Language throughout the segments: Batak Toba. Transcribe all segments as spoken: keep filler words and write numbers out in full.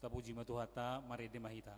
Tapuji ma Tuhanta, marende ma hita.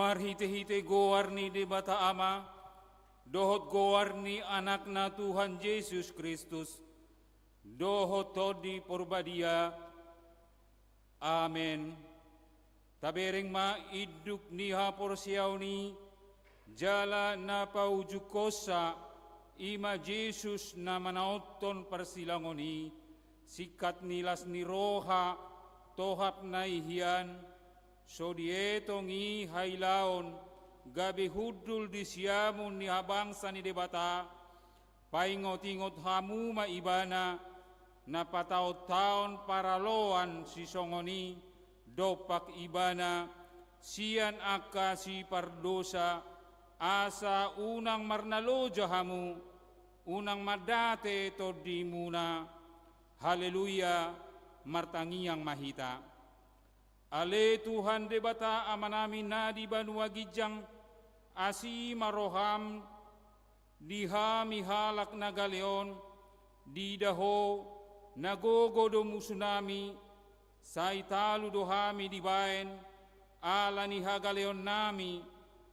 Marhitehite goar ni Debata Ama, dohot goar ni Anakna Tuhan Jesus Kristus, dohot Tondi Porbadia. Amen. Tabereng ma induk ni haporseaon i, jala na paujunghonsa, i ma Jesus na manaothon parsilangon i, singkat ni las ni roha, tohap na i hian, so dietong i hailaon, gabe hundul di siamun ni habangsa ni Debata, paingotingot hamu ma Ibana, na pataontaon paraloan sisongon i, dompak Ibana, sian angka sipardosa, asa unang marnaloja hamu, unang mandate tondimuna. Haleluya, martangiang ma hita. Ale Tuhan Debata Amanami na di banua ginjang, asi ma roham di hami halak na gale on, diida Ho, na gogo do musunami, sai talu do hami dibaen, ala ni hagaleonnami,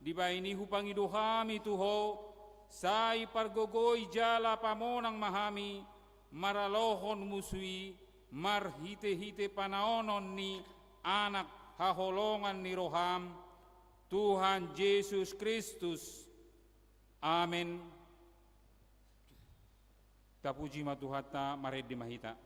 dibaen i hupangido hami tu Ho, sai pargogoi jala pamonang ma hami, maralohon musu i, marhitehite panaonon ni Anak haholongan ni roham, Tuhan Jesus Kristus. Amen. Tapuji ma Tuhanta, marende ma hita.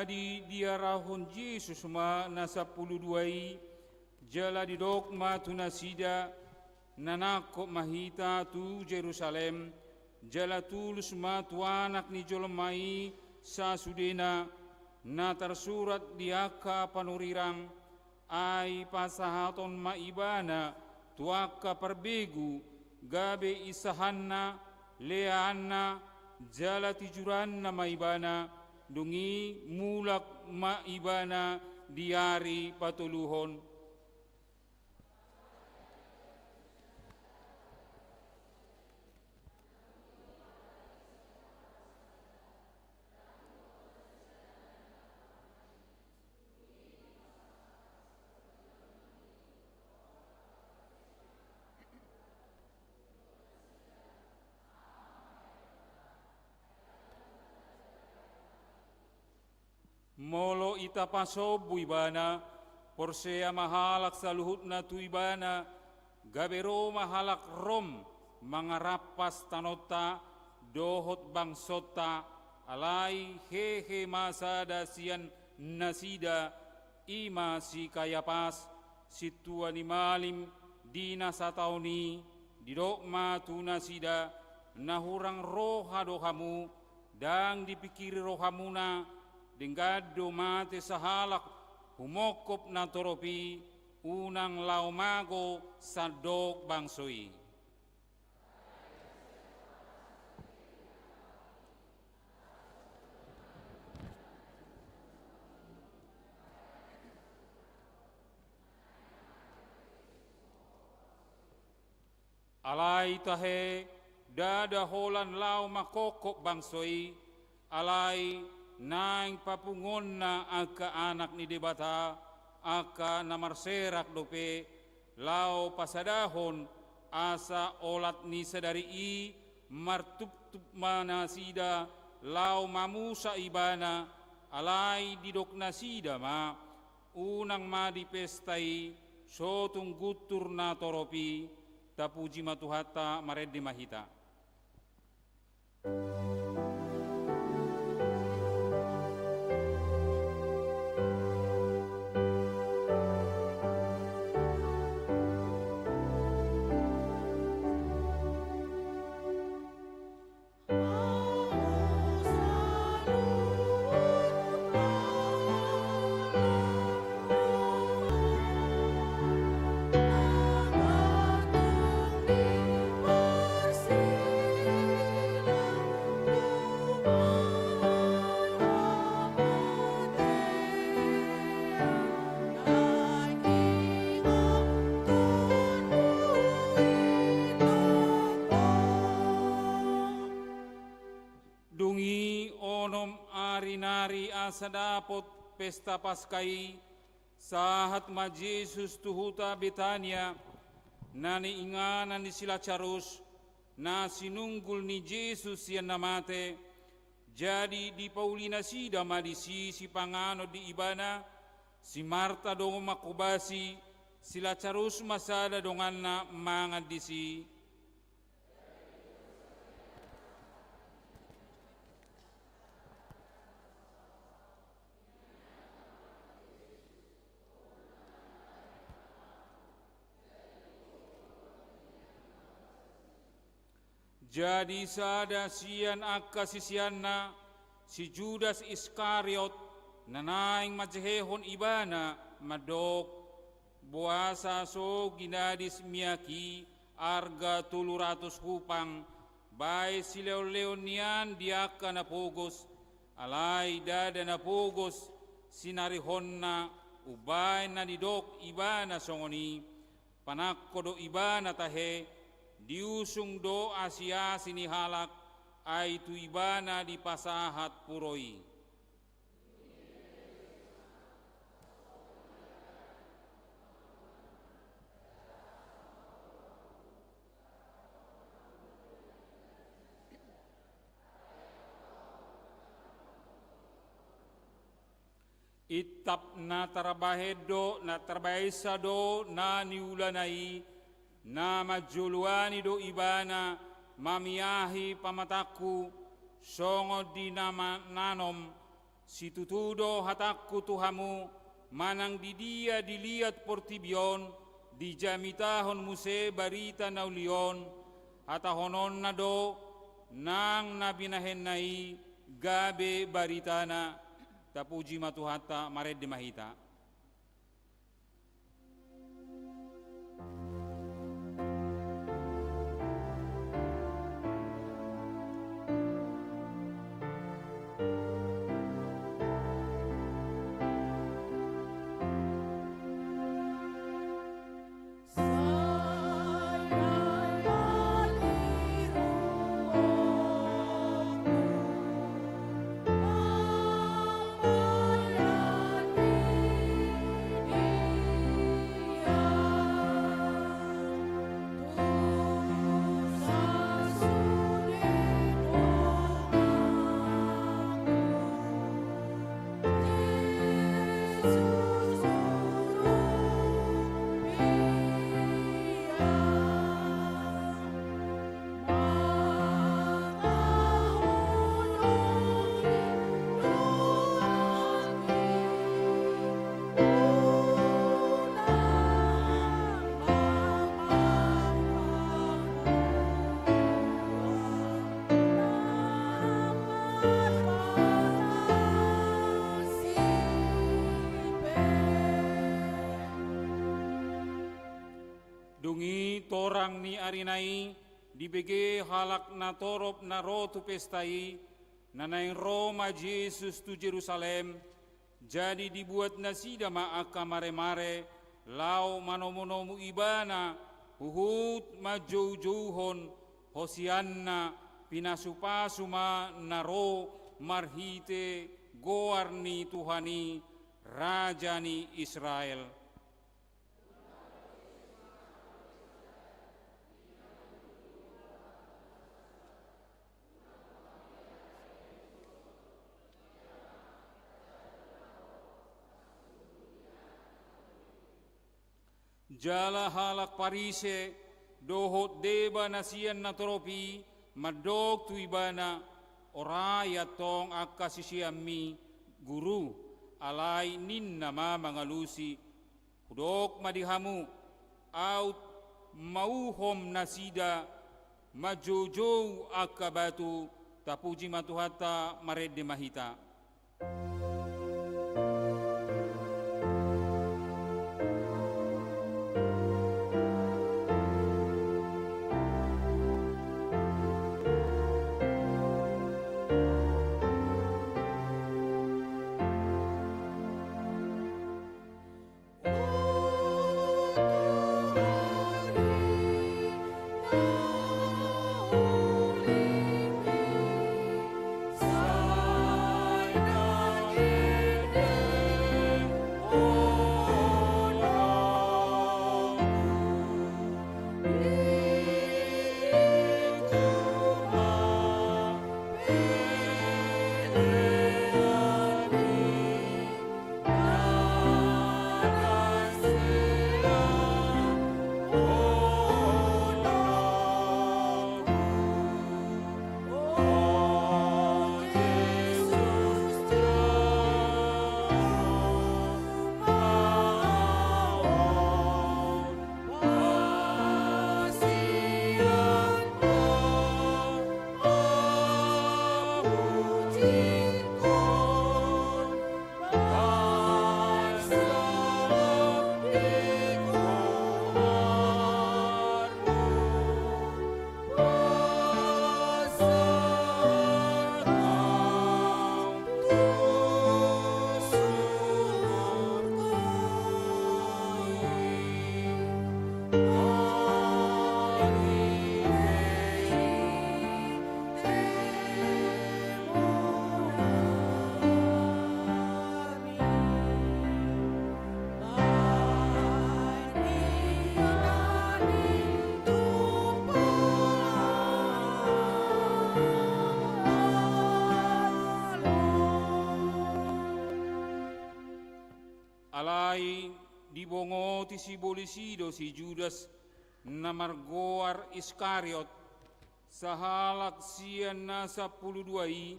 Jadi diarahon Jesus ma na sampulu dua i, jala didok ma tu nasida: Na nangkok ma hita tu Jerusalem, jala tulus ma tu Anak ni jolma i sasudena, na tarsurat di angka panurirang, ai pasahaton ma Ibana tu angka parbegu, gabe isahanna, leaanna, jala tijuranna ma Ibana, dung i mulak ma Ibana di ari patoluhon. Molo ita pasombu Ibana, porsea ma halak saluhutna tu Ibana, gabe ro ma halak Rom mangarampas tanonta dohot bangsonta, alai hehe ma sada sian nasida, i ma si Kayapas, sintua ni malim di na sataon i. Didok ma tu nasida: Na hurang roha do hamu, ndang dipingkiri rohamuna, denggan do mate sahalak humongkop natorop i, unang laho mago sandok bangso i. Alai tahe, ndada holan laho mangkongkop bangso i, alai naeng papunguonna angka anak ni Debata, angka na marserak dope, laho pasadahon, asa olat ni sadari i martuptup ma nasida laho mamusa Ibana. Alai didok nasida ma: Unang ma di pesta i, so tung guntur natorop i. Tapuji ma Tuhanta. Marende ma hita. Dung i onom ari nari asa dapot pesta Paska i, sahat ma Jesus tu huta Betania, na niinganan ni si Lasarus, na sinunggul ni Jesus sian na mate. Jadi dipauli nasida ma disi sipanganon di Ibana. Si Marta do manghobasi, si Lasarus ma sada donganna mangan disi. Jadi sada sian angka siseanna, si Judas Iskariot, na naeng manjehehon Ibana, mandok: Boasa so ginadis miak i arga tolu ratus hupang, baen silehonlehon nian di angka na pogos? Alai ndada na pogos sinarihonna umbaen na nidok Ibana songon i. Panangko do Ibana tahe, diusung do asiasi ni halak, ai tu Ibana dipasahat puro i. Intap na tarbahen do, na tarbahensa do na niulana i, na manjoloani do Ibana mamiahi pamatangku, songon di na mananom Situtu do hatangku tu hamu, manang di dia diliat portibi on, dijamitahon muse barita na uli on, hatahononna do nang na binahenna i gabe baritana. Tapuji ma Tuhanta, marende ma hita. Dung i torang ni arina i dibege halak natorop na ro tu pesta i, na naeng ro ma Jesus tu Jerusalem, jadi dibuat nasida ma angka maremare, laho manomunomu Ibana, huhut manjoujouhon, hosianna, pinasupasu ma na ro marhite goar ni Tuhan i, Raja ni Israel. Jala halak Parise dohot deba na sian natorop i mandok tu Ibana: Orai antong angka siseanmi, Guru, alai ninna ma mangalusi: Hudok ma di hamu, aut mauhom nasida manjoujou angka batu. Tapuji ma Tuhanta, marende ma hita. Alai dibongoti sibolis i do si Judas, na margoar Iskariot, sahalak sian na sampulu dua i,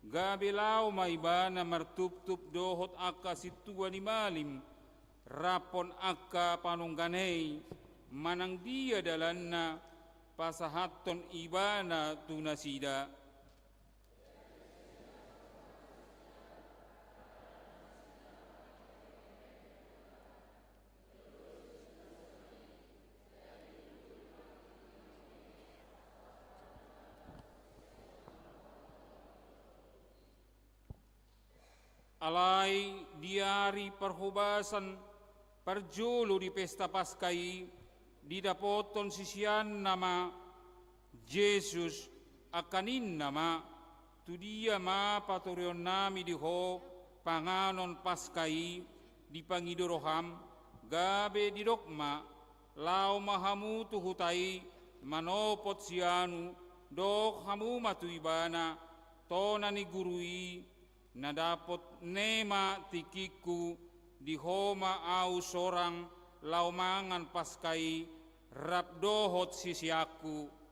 Gabe laho ma ibana martuptup dohot angka sintua ni malim, raphon angka panongganeon, manang dia dalanna, pasahathon ibana tu nasida. Alai di ari parhobasan parjolo di pesta Paska i, didapothon siseanna ma Jesus, angka ninna ma, "Tudia ma patureonnami di Ho panganon Paska i?" Dipangido roham, gabe didok ma, "Laho ma hamu tu huta i, manopot si anu, dok hamu ma tu ibana, 'Tona ni Guru i, na dapot ne ma tingkingku, di Ho ma ahu sorang laho mangan Paska i, rap dohot siseanku.'"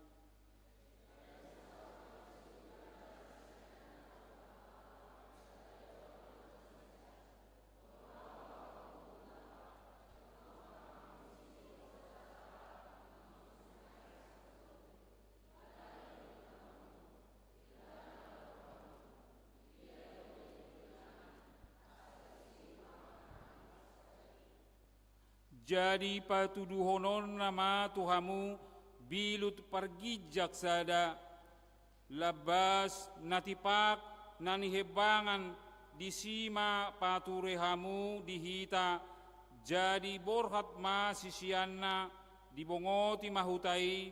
Jadi patuduhononna ma tu hamu bilut parginjang sada, lambas na tipak na nihembangan, disi ma pature hamu di hita. Jadi borhat ma siseanna, dibongoti ma huta i,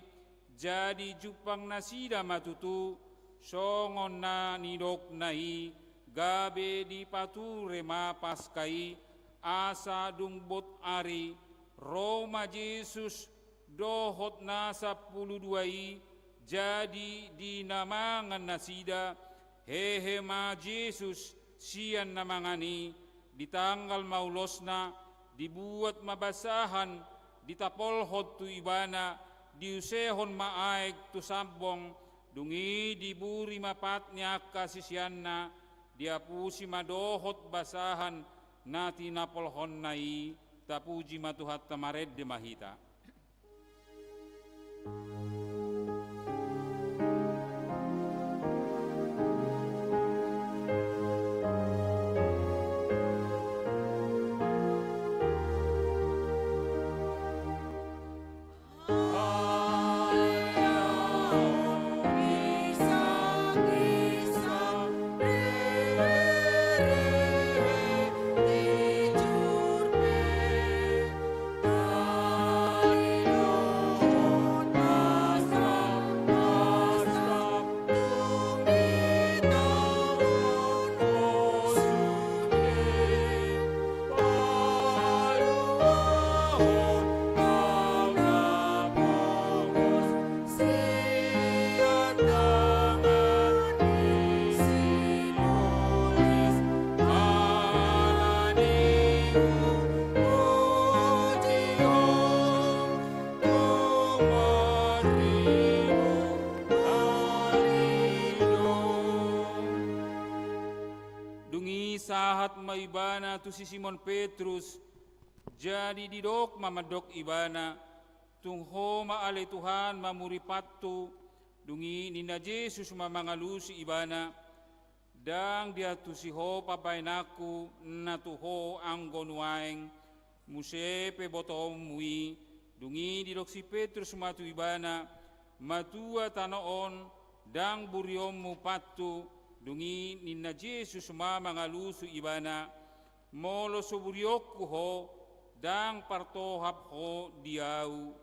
jadi jumpang nasida ma tutu, songon na nidokna i, gabe dipature ma Paska i, asa dung bot ari, ro ma Jesus dohot na sampulu dua i, jadi di na mangan nasida, hehe ma Jesus sian na mangan i, ditanggal ma ulosna, dibuat ma basahan, ditapolhon tu ibana, diusehon ma aek tu sambong, dung i diburi ma pat ni angka siseanna, diapusi ma dohot basahan na tinapolhonna i. Tapuji ma Tuhanta, marende ma hita. Dung i sahat ma ibana tu si Simon Petrus, jadi didok ma mandok ibana, "Tung Ho ma ale Tuhan mamuri pathu?" Dung i ninna Jesus ma mangalusi ibana, "Ndang diantusi ho pambahenanku na tu ho anggo nuaeng, muse pe botoonmu i." Dung i didok si Petrus ma tu ibana, "Matua tano on, ndang burionmu pathu." Dung i ninna Jesus ma mangalusi ibana, "Molo so burionku ho, ndang partohap ho di ahu."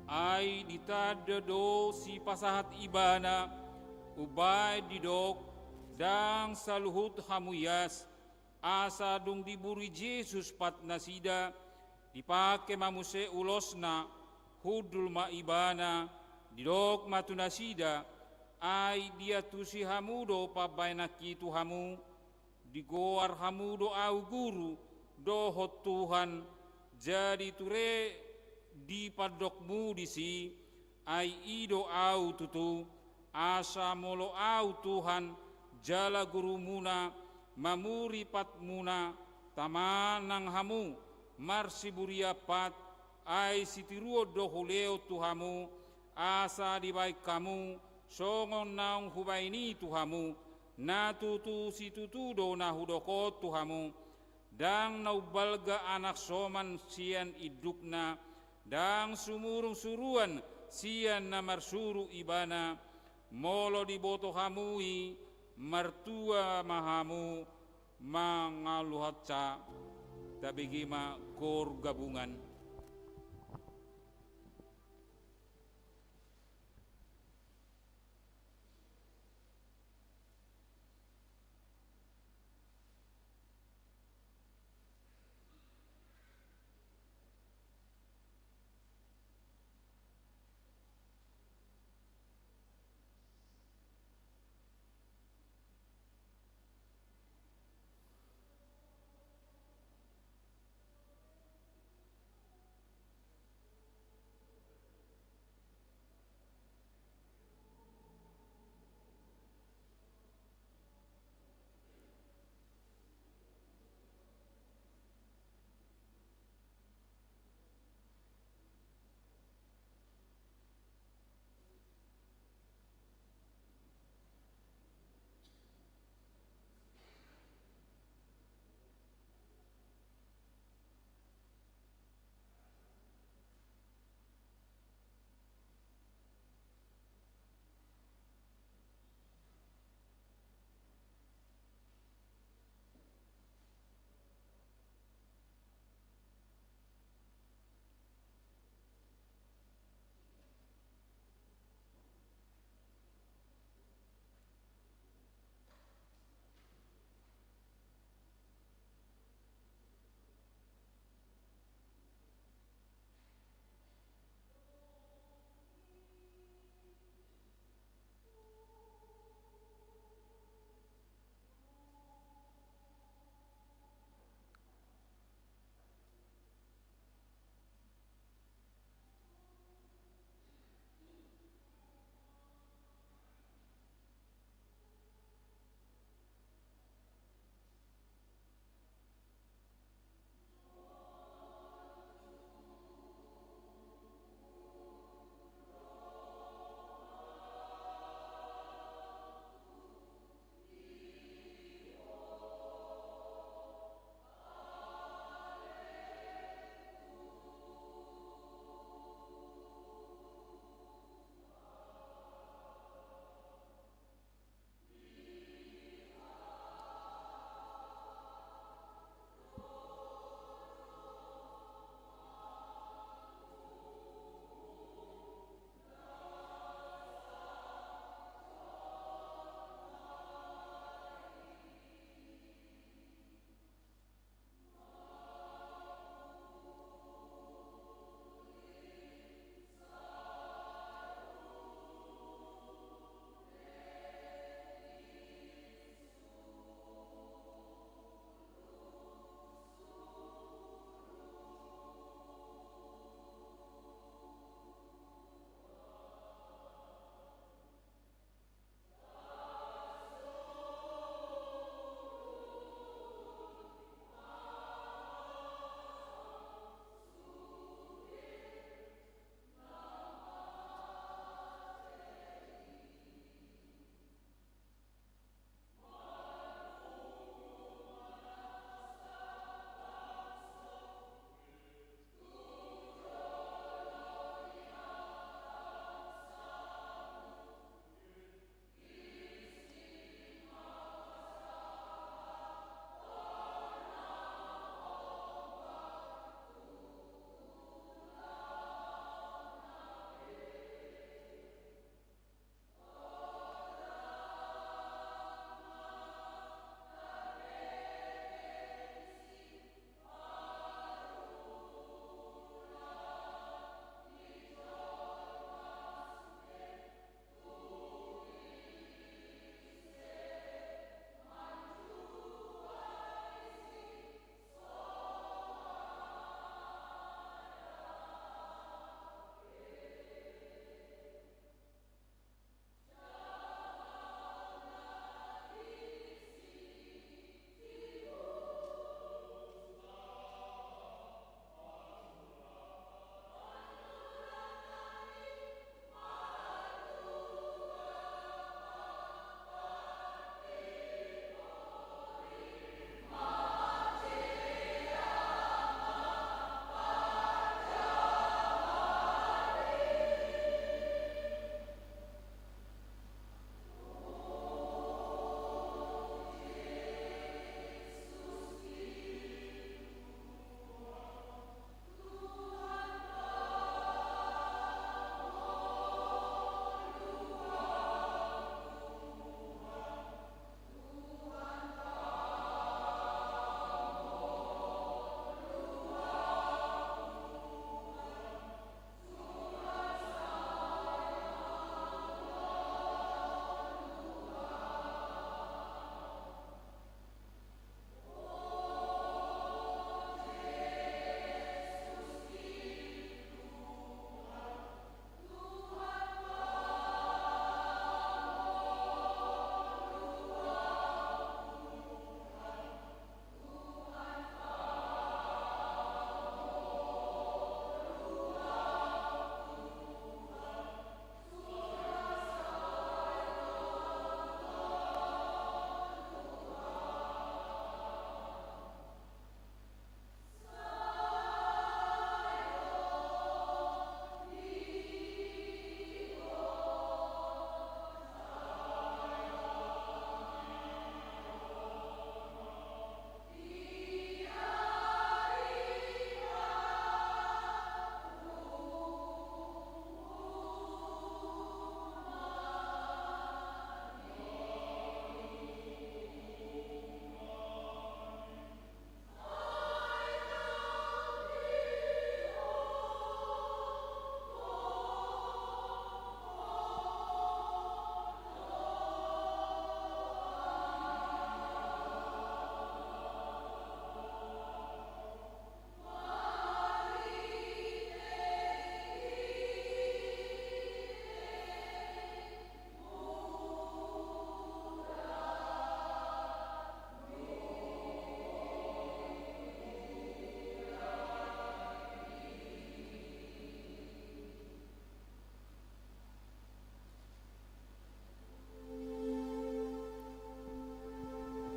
Ai ditanda do sipasahat ibana, umbahen didok, "Ndang saluhut hamu ias." Asa dung diburi Jesus pat nasida, Dipangke ma muse ulosna, hundul ma ibana, didok ma tu nasida: Ai diantusi hamu do pambahenanki tu hamu? Digoar hamu do ahu guru dohot Tuhan, jadi ture dipandokmu disi. Ai i do ahu tutu, asa molo ahu Tuhan jala gurumuna, mamuri patmuna, tama nang hamu, marsiburia pat, ai sitiruon do hulehon tu hamu, asa dibahen hamu songon naung hubahen i tu hamu, na tutu situtu do na hudok on tu hamu. Ndang na umbalga anak soman sian indukna, ndang sumurung suruan sian na marsuru ibana. Molo diboto hamu i, martua ma hamu mangaluhonsa. Tabege ma koor gabungan.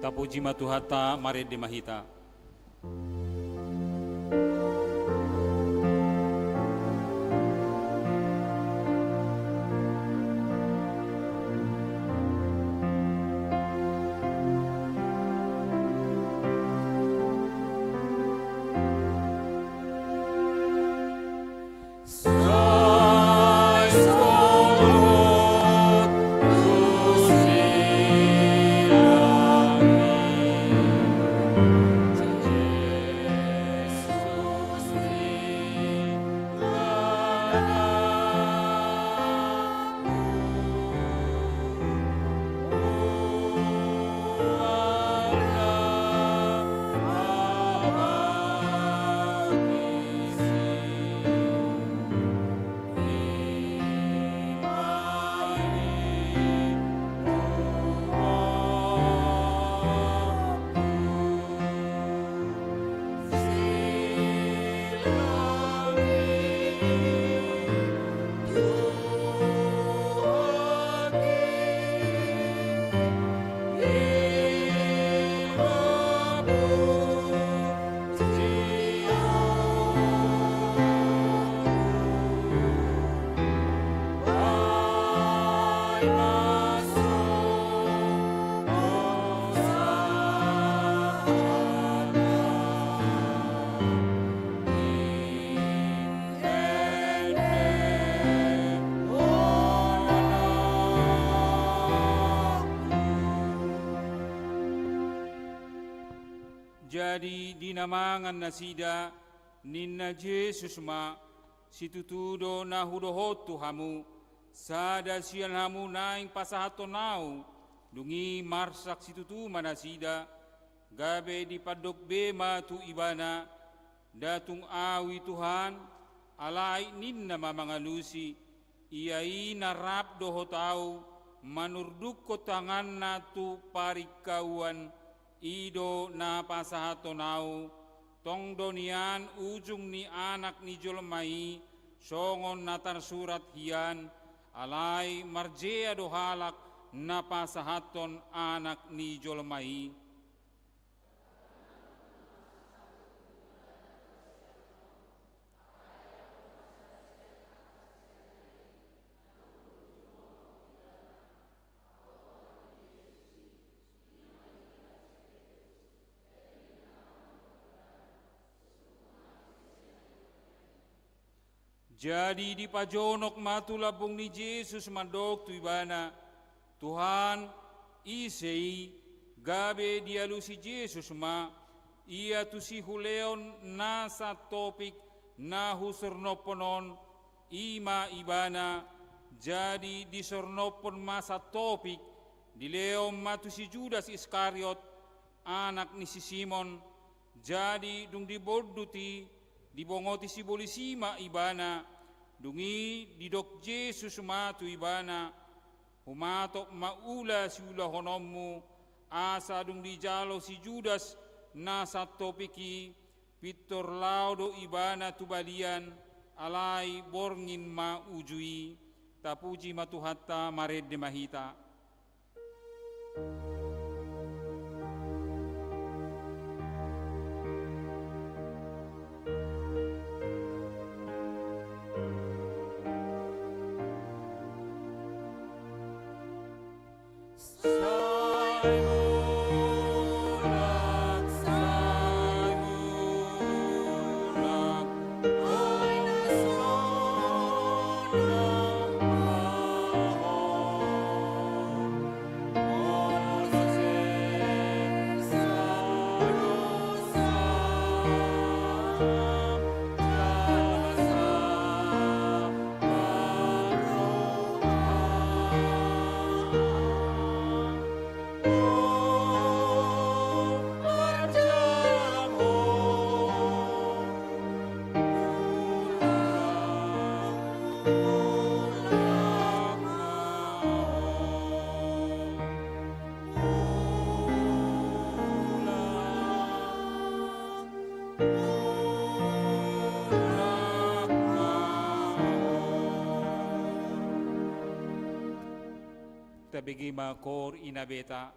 Tapuji ma Tuhanta, marende ma hita. Jadi di na mangan nasida, ninna Jesus ma: Situtu do na hudohon tu hamu, sada sian hamu naeng pasahathon ahu. Dung i marsak situtu ma nasida, gabe dipandok be ma tu Ibana: Nda tung ahu i Tuhan. Alai ninna ma mangalusi: Ia i na rap dohot ahu manurdukkon tanganna tu paringkauan, i do na pasahathon ahu. Tong do nian ujung ni Anak ni jolma i songon na tarsurat hian, alai marjea do halak na pasahathon Anak ni jolma i. Jadi dipajonok ma tu lambung ni Jesus mandok tu Ibana: Tuhan, ise i? Gabe dialusi Jesus ma: Ia tusi hulehon na santopik na husornophon on, i ma Ibana. Jadi disornophon ma santopik, dilehon ma tu si Judas Iskariot, anak ni si Simon. Jadi dung dibondut i, dibongoti sibolis i ma Ibana. Dung i didok Jesus ma tu ibana: Humatop ma ula siulahononmu. Asa dung dijalo si Judas na santopik i, pintor laho do ibana tu balian, alai borngin ma uju i. Tapuji ma Tuhanta, marende ma hita. Tabege ma koor ina beta.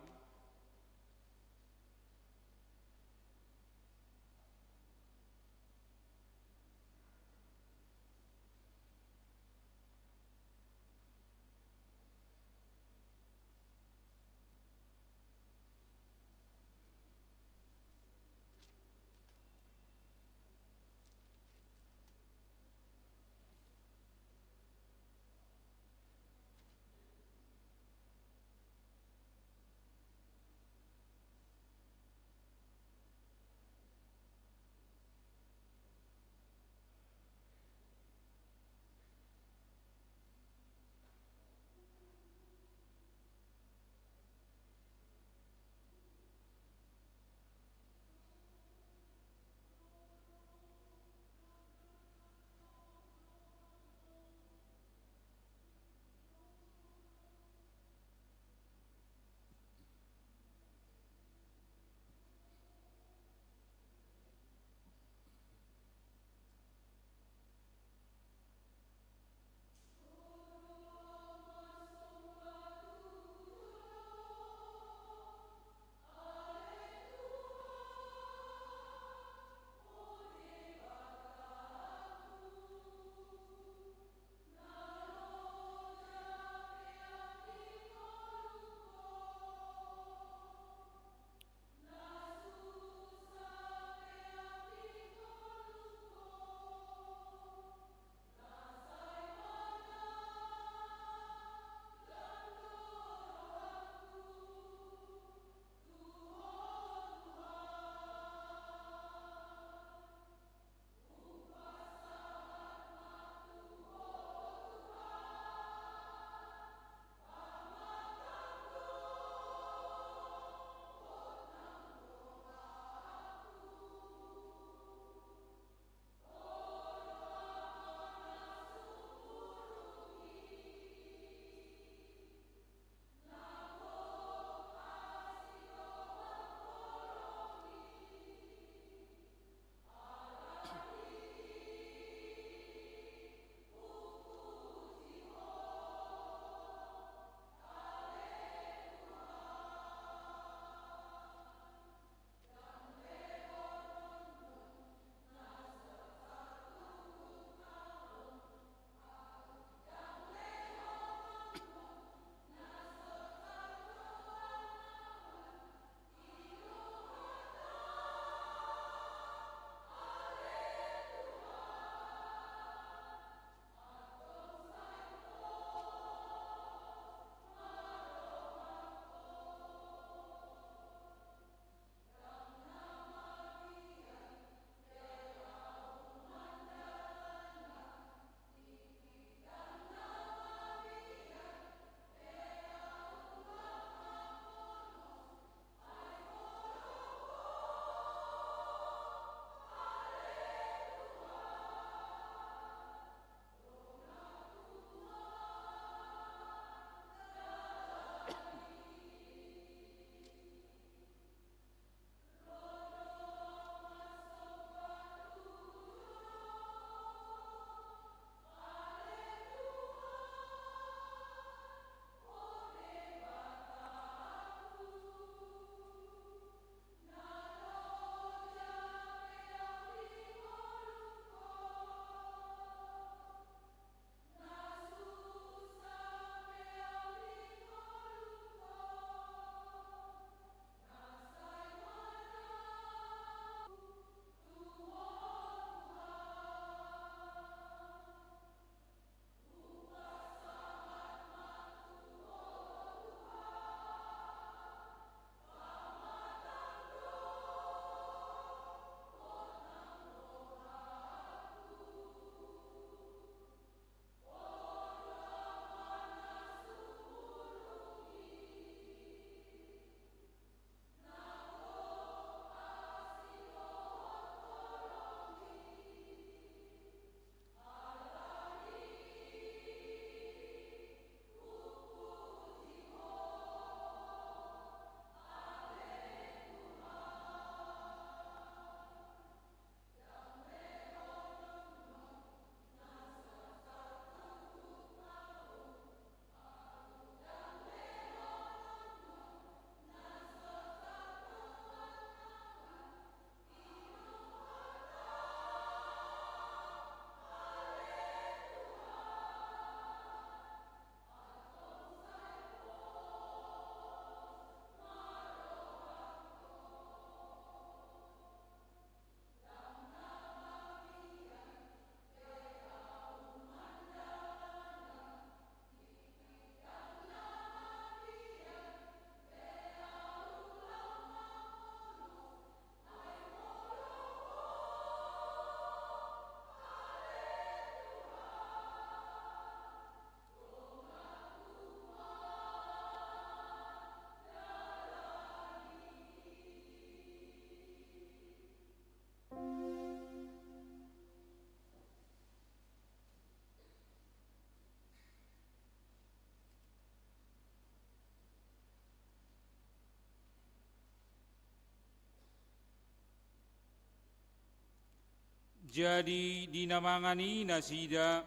Jadi di na mangan i nasida,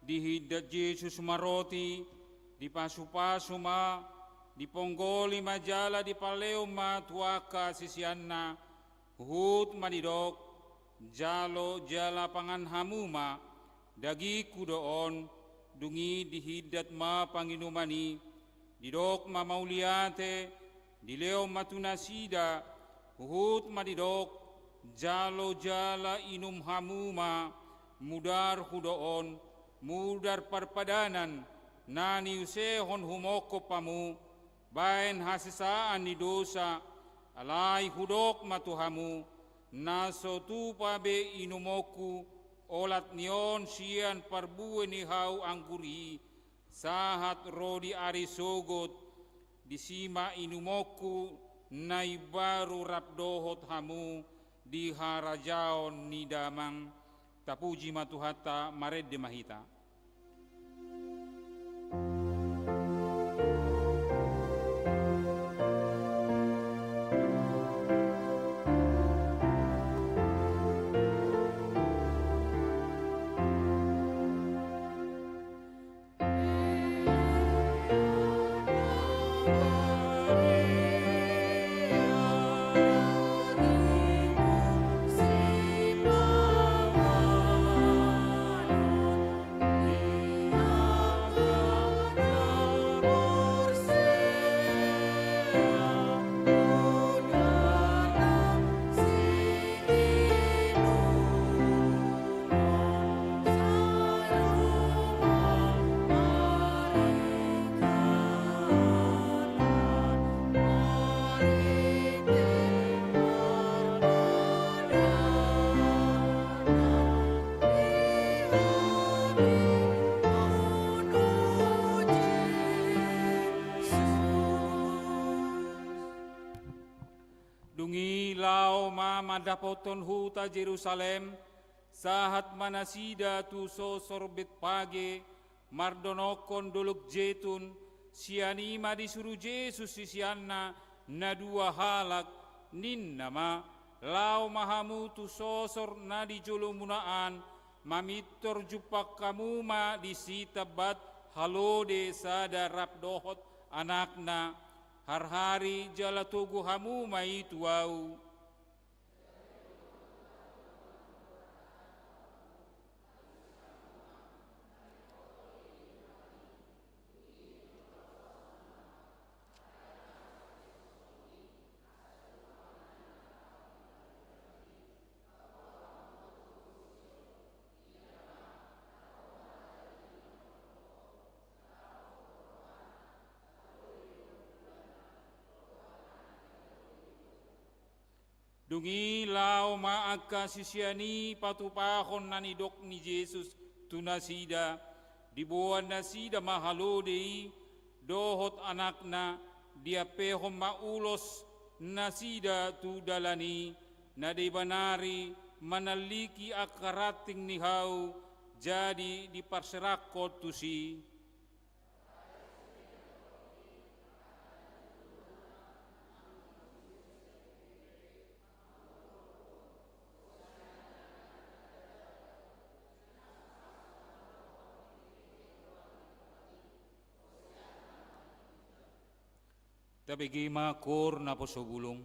dihindat Jesus ma roti, dipasupasu ma, diponggoli ma jala dipalehon ma tu angka siseanna, huhut ma didok: Jalo jala pangan hamu ma, dagingku do on. Dung i dihindat ma panginuman i, didok ma mauliate, dilehon ma tu nasida, huhut ma didok: Jalo jala inum hamu ma, mudarhu do on, mudar parpadanan, na niusehon humongkop hamu, baen hasesaan ni dosa. Alai hudok ma tu hamu, na so tupa be inumonku olat ni on sian parbue ni hau anggur i, sahat ro di ari sogot, disi ma inumonku na imbaru rap dohot hamu di harajaon ni Damang. Tapuji ma Tuhanta, marende ma hita. Dung i laho ma mandapothon huta Jerusalem, sahat ma nasida tu sosor Betpage, mardonokkon Dolog Jetun. Sian i ma disuru Jesus siseanna na dua halak, ninna ma: Laho ma hamu tu sosor na di jolomuna an, mamintor jumpang hamu ma disi tambat halode sada rap dohot anakna. Harhari jala togu hamu ma i tu ahu. Dung i laho ma angka sisean i patupahon na nidok ni Jesus tu nasida. Diboan nasida ma halode i dohot anakna, diampehon ma ulos nasida tu dalan i. Na deba nari manalliki angka ranting ni hau, jadi diparserahkon tusi. Tabege ma koor naposobulung.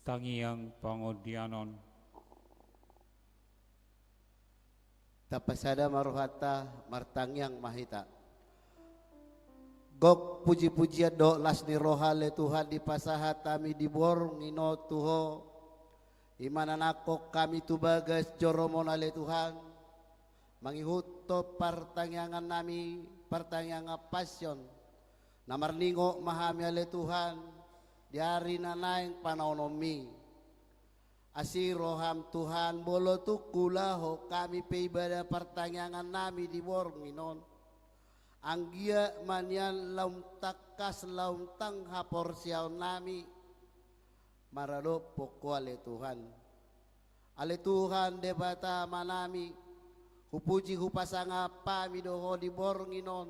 Tangiang pangondianon. Tapasada ma rohanta, martangiang ma hita. Gok puji-pujian dohot las ni roha ale Tuhan dipasahat hami di borngin on tu Ho. I ma na nangkok hami tu bagas joroM on ale Tuhan. Mangihuthon partangiangan nami, partangiangan passion. Na marningot ma hami ale Tuhan, di ari na naeng panaononmi. Asi roham Tuhan, molo tung huulahon hami pe ibadah partangiangan nami di borngin on. Anggiat ma nian lam tangkas lam tang haporseaon nami. Maradophon Ho ale Tuhan. Ale Tuhan Debata Ama nami, hupuji hupasangap hami do Ho di borngin on.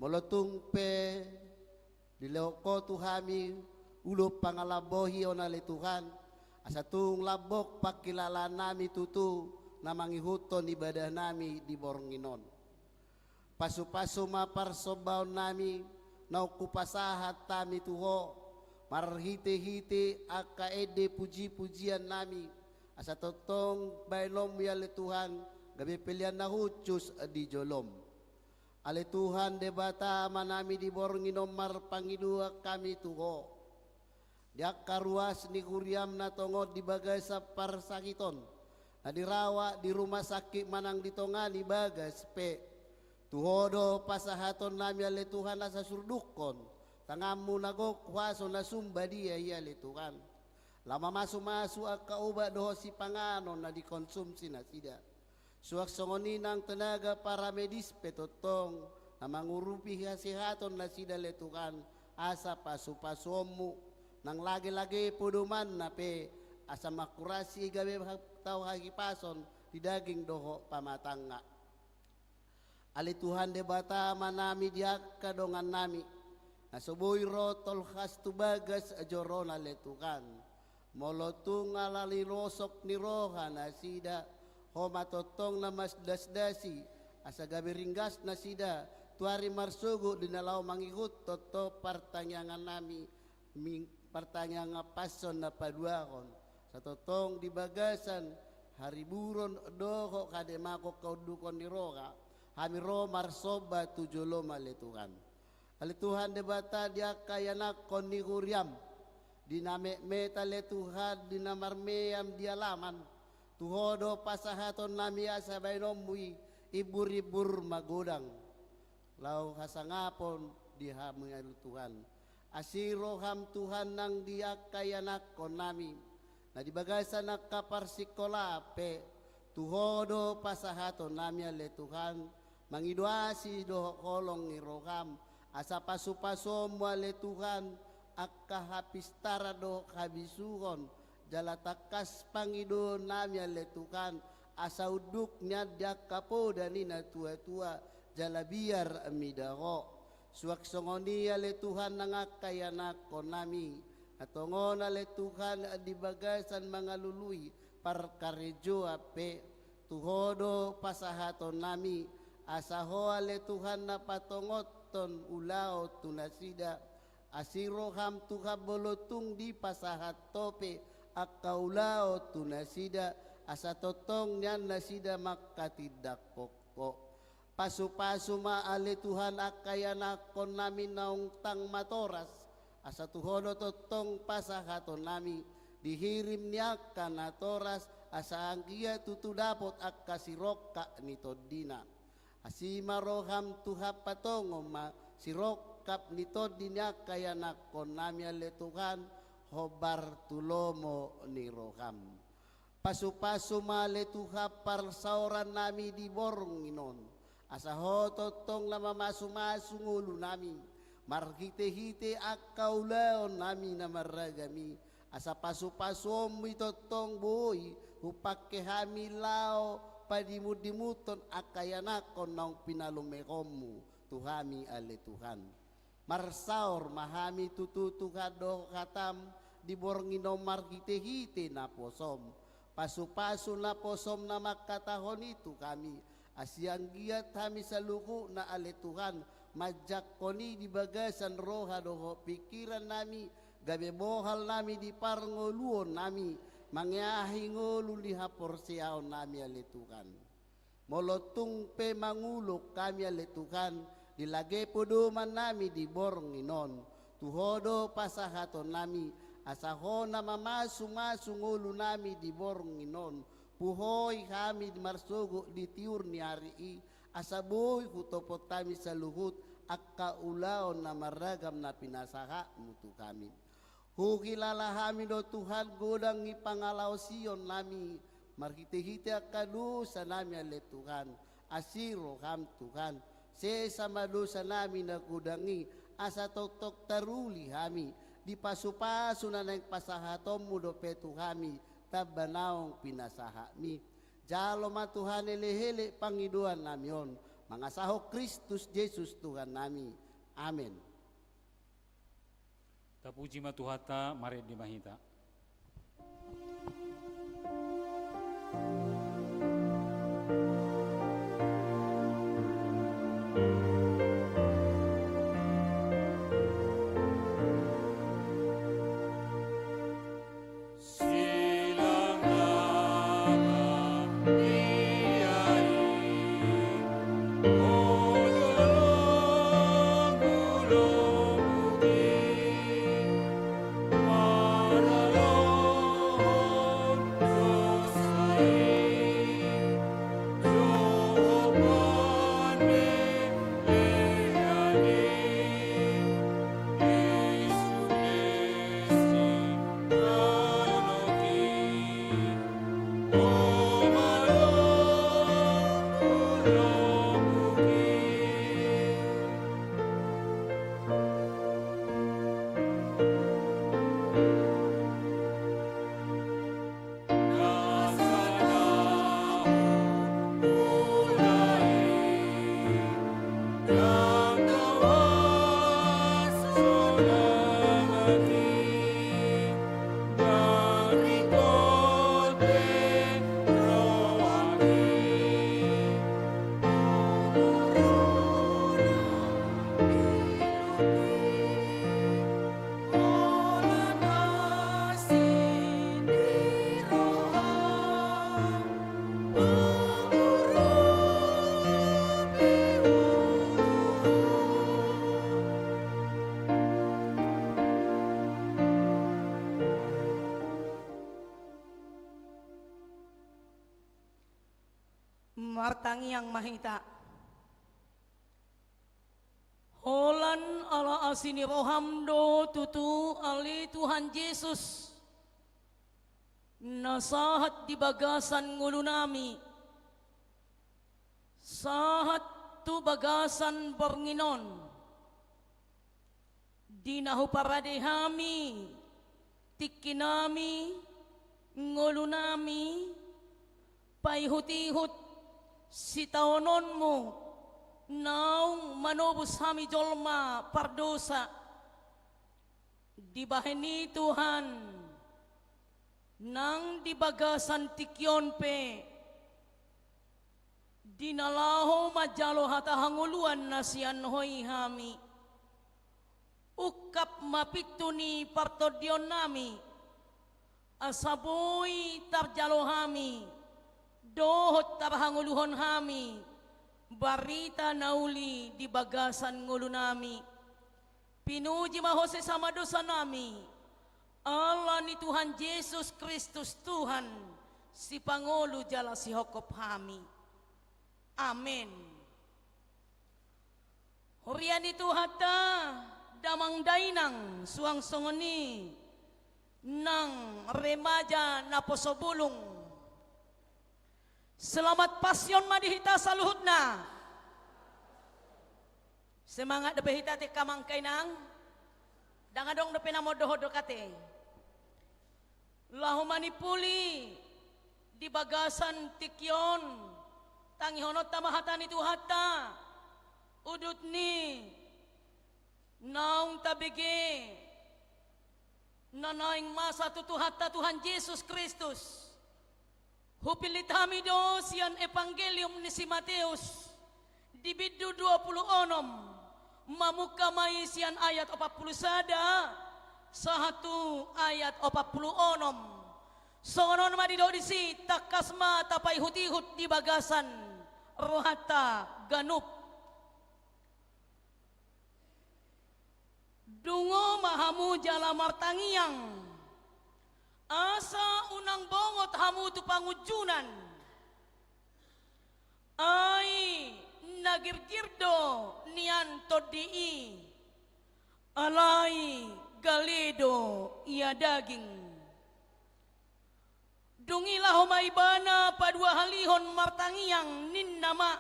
Molo tung pe dilehon Ho tu hami, ulaon pangalambohion ale Tuhan, asa tung lambok pangkilalaan nami tutu, na mangihuthon ibadah nami di borngin on. Pasu-pasu ma parsombaon nami, naung hupasahat hami tu Ho, marhite-hite angka ende puji-pujian nami, asa tongtong baenonMu i ale Tuhan, gabe pelean na hushus di joloM. Ale Tuhan Debata Ama nami di borngin on marpangidoan hami tu Ho. Di angka ruas ni huriaM na tongon di bagasan parsakiton, na dirawat di rumah sakit manang di tonga ni bagas pe. Tu Ho do pasahaton nami ale Tuhan asa surdukkon tanganMu na gok huaso na sumbadia i ale Tuhan. Laho mamasu-masu angka obat dohot sipanganon na dikonsumsi nasida. Suang songon i nang tenaga paramedis pe tongtong, na mangurupi hasehaton nasida ale Tuhan, asa pasu-pasuonMu, nang lage-lage podomanna pe, asa mangkurasi gabe ha-, tau hahipason di daging dohot pamatangna. Ale Tuhan Debata Ama nami di angka dongan nami, na so boi ro tolhas tu bagas joro on ale Tuhan. Molo tung ala ni rosok ni roha nasida, Ho ma tongtong na mandasdasi, asa gabe ringgas nasida, tu ari marsogot di na laho mangihuthon partangiangan nami, ming-, partangiangan passion na paduahon. Asa tongtong di bagasan hariburon dohot hademahon haundukon ni roha, hami ro marsomba tu joloM ale Tuhan. Ale Tuhan Debata di angka ianakhon ni huriaM, di na metmet ale Tuhan, di na marmeam di alaman, tu Ho do pasahaton nami asa baenonMu i, imbur-imbur magodang. Laho hasangapon di hami ale Tuhan. Asi rohaM Tuhan nang di angka ianakhon nami, na di bagasan angka parsikolaan pe, tu Ho do pasahaton nami ale Tuhan, mangido asi dohot holong ni rohaM, asa pasu-pasuonMu ale Tuhan, angka hapistaran dohot habisuhon, jala tangkas pangidoon nami ale Tuhan, asa unduk nian di angka poda ni na tua-tua, jala biar mida Ho. Suang songon i ale Tuhan nang angka ianakhon nami, na tongon ale Tuhan di bagasan mangalului parkarejoan pe, tu Ho do pasahaton nami, asa Ho ale Tuhan na patongothon ulaon tu nasida, asi rohaM Tuhan molo tung dipasahat Ho pe angka ulaon tu nasida, asa tongtong nian nasida manghatindanghon Ho. Pasu-pasu ma ale Tuhan angka ianakhon nami naung tang matoras, asa tu Ho do tongtong pasahaton nami, dihirim ni angka natoras, asa anggiat tutu dapot angka sirongkap ni tondina. Asi ma rohaM Tuhan patongon ma sirongkap ni tondi ni angka ianakhon nami ale Tuhan, hombar tu lomo ni rohaM. Pasu-pasu ma ale Tuhan parsaoran nami di borngin on, asa Ho tongtong na mamasu-masu ngolu nami, marhite-hite angka ulaon nami na marragam i, asa pasu-pasuonMu i tongtong boi hupangke hami laho padimun-dimunhon angka ianakhon naung pinalumehonMu tu hami ale Tuhan. Marsaor ma hami tutu Tuhan dohot hataM di borngin on marhite-hite naposoM. Pasu-pasu naposoM na manghatahon i tu hami, asi anggiat hami saluhutna ale Tuhan, manjangkon i di bagasan roha dohot pingkiran nami, gabe bohal nami di parngoluon nami, mangeahi ngolu ni haporseaon nami ale Tuhan. Molo tung pe mangulok hami ale Tuhan, di lage podoman nami di borngin on, tu Ho do pasahaton nami, asa Ho na mamasumasu ngolu nami di borngin on, puhoi hami marsogot di tiur ni ari i, asa boi hutopot hami saluhut angka ulaon na marragam na pinasahatmu tu hami. Huhilala hami do Tuhan godang ni pangalaosion nami, marhitehite angka dosa nami ale Tuhan, asi roham Tuhan, sesa ma dosa nami na godang i, asa tongtong taruli hami, di pasupasu na naeng pasahatonmu dope tu hami, tamba naung pinasahatmi. Jalo ma Tuhan elehele pangidoan nami on, mangasahon Kristus Jesus Tuhan nami. Amen. Tapuji ma Tuhanta, marende ma hita. Martangiang ma hita. Holan ala asi ni roham do tutu ale Tuhan Jesus, na sahat di bagasan ngolunami, sahat tu bagasan borngin on. Di na huparade hami tingkinami, ngolunami, paihutihut sitaononmu naung manobus hami jolma pardosa. Dibahen i Tuhan, nang di bagasan tingki on pe, di na laho manjalo hata hangoluan na sian Ho i hami. Ungkap ma pintu ni partondionnami, asa boi tarjalo hami, dohot tarhangoluhon hami, barita na uli di bagasan ngolunami. Pinuji ma Ho sesa ma dosanami, ala ni Tuhan Jesus Kristus Tuhan, sipangolu jala sihophop hami. Amen. Huria ni Tuhanta, damang dainang, suang songon i nang remaja naposo bulung. Selamat Passion ma di hita saluhutna. Semangat dope hita ate angka amang inang. Ndang adong dope na mondolhon do ate. Laho manimpuli di bagasan tingki on, tangihononta ma hata ni Tuhanta, udut ni naung tabege na naeng masa tu Tuhanta Tuhan Jesus Kristus. Hupillit hami do sian Evangelium ni si Mateus, di bindu dua pulu onom, mamungka ma i sian ayat opat pulu sada, Sahat tu ayat opat pulu onom. Songon on ma didok disi, tangkas ma tapaihut-ihut di bagasan rohanta ganup. Dungo ma hamu jala martangiang, asa unang bongot hamu tu pangunjunan. Ai na girgir do nian tondi i, alai gale do ia daging. Dung i laho ma ibana paduahalihon martangiang, ninna ma: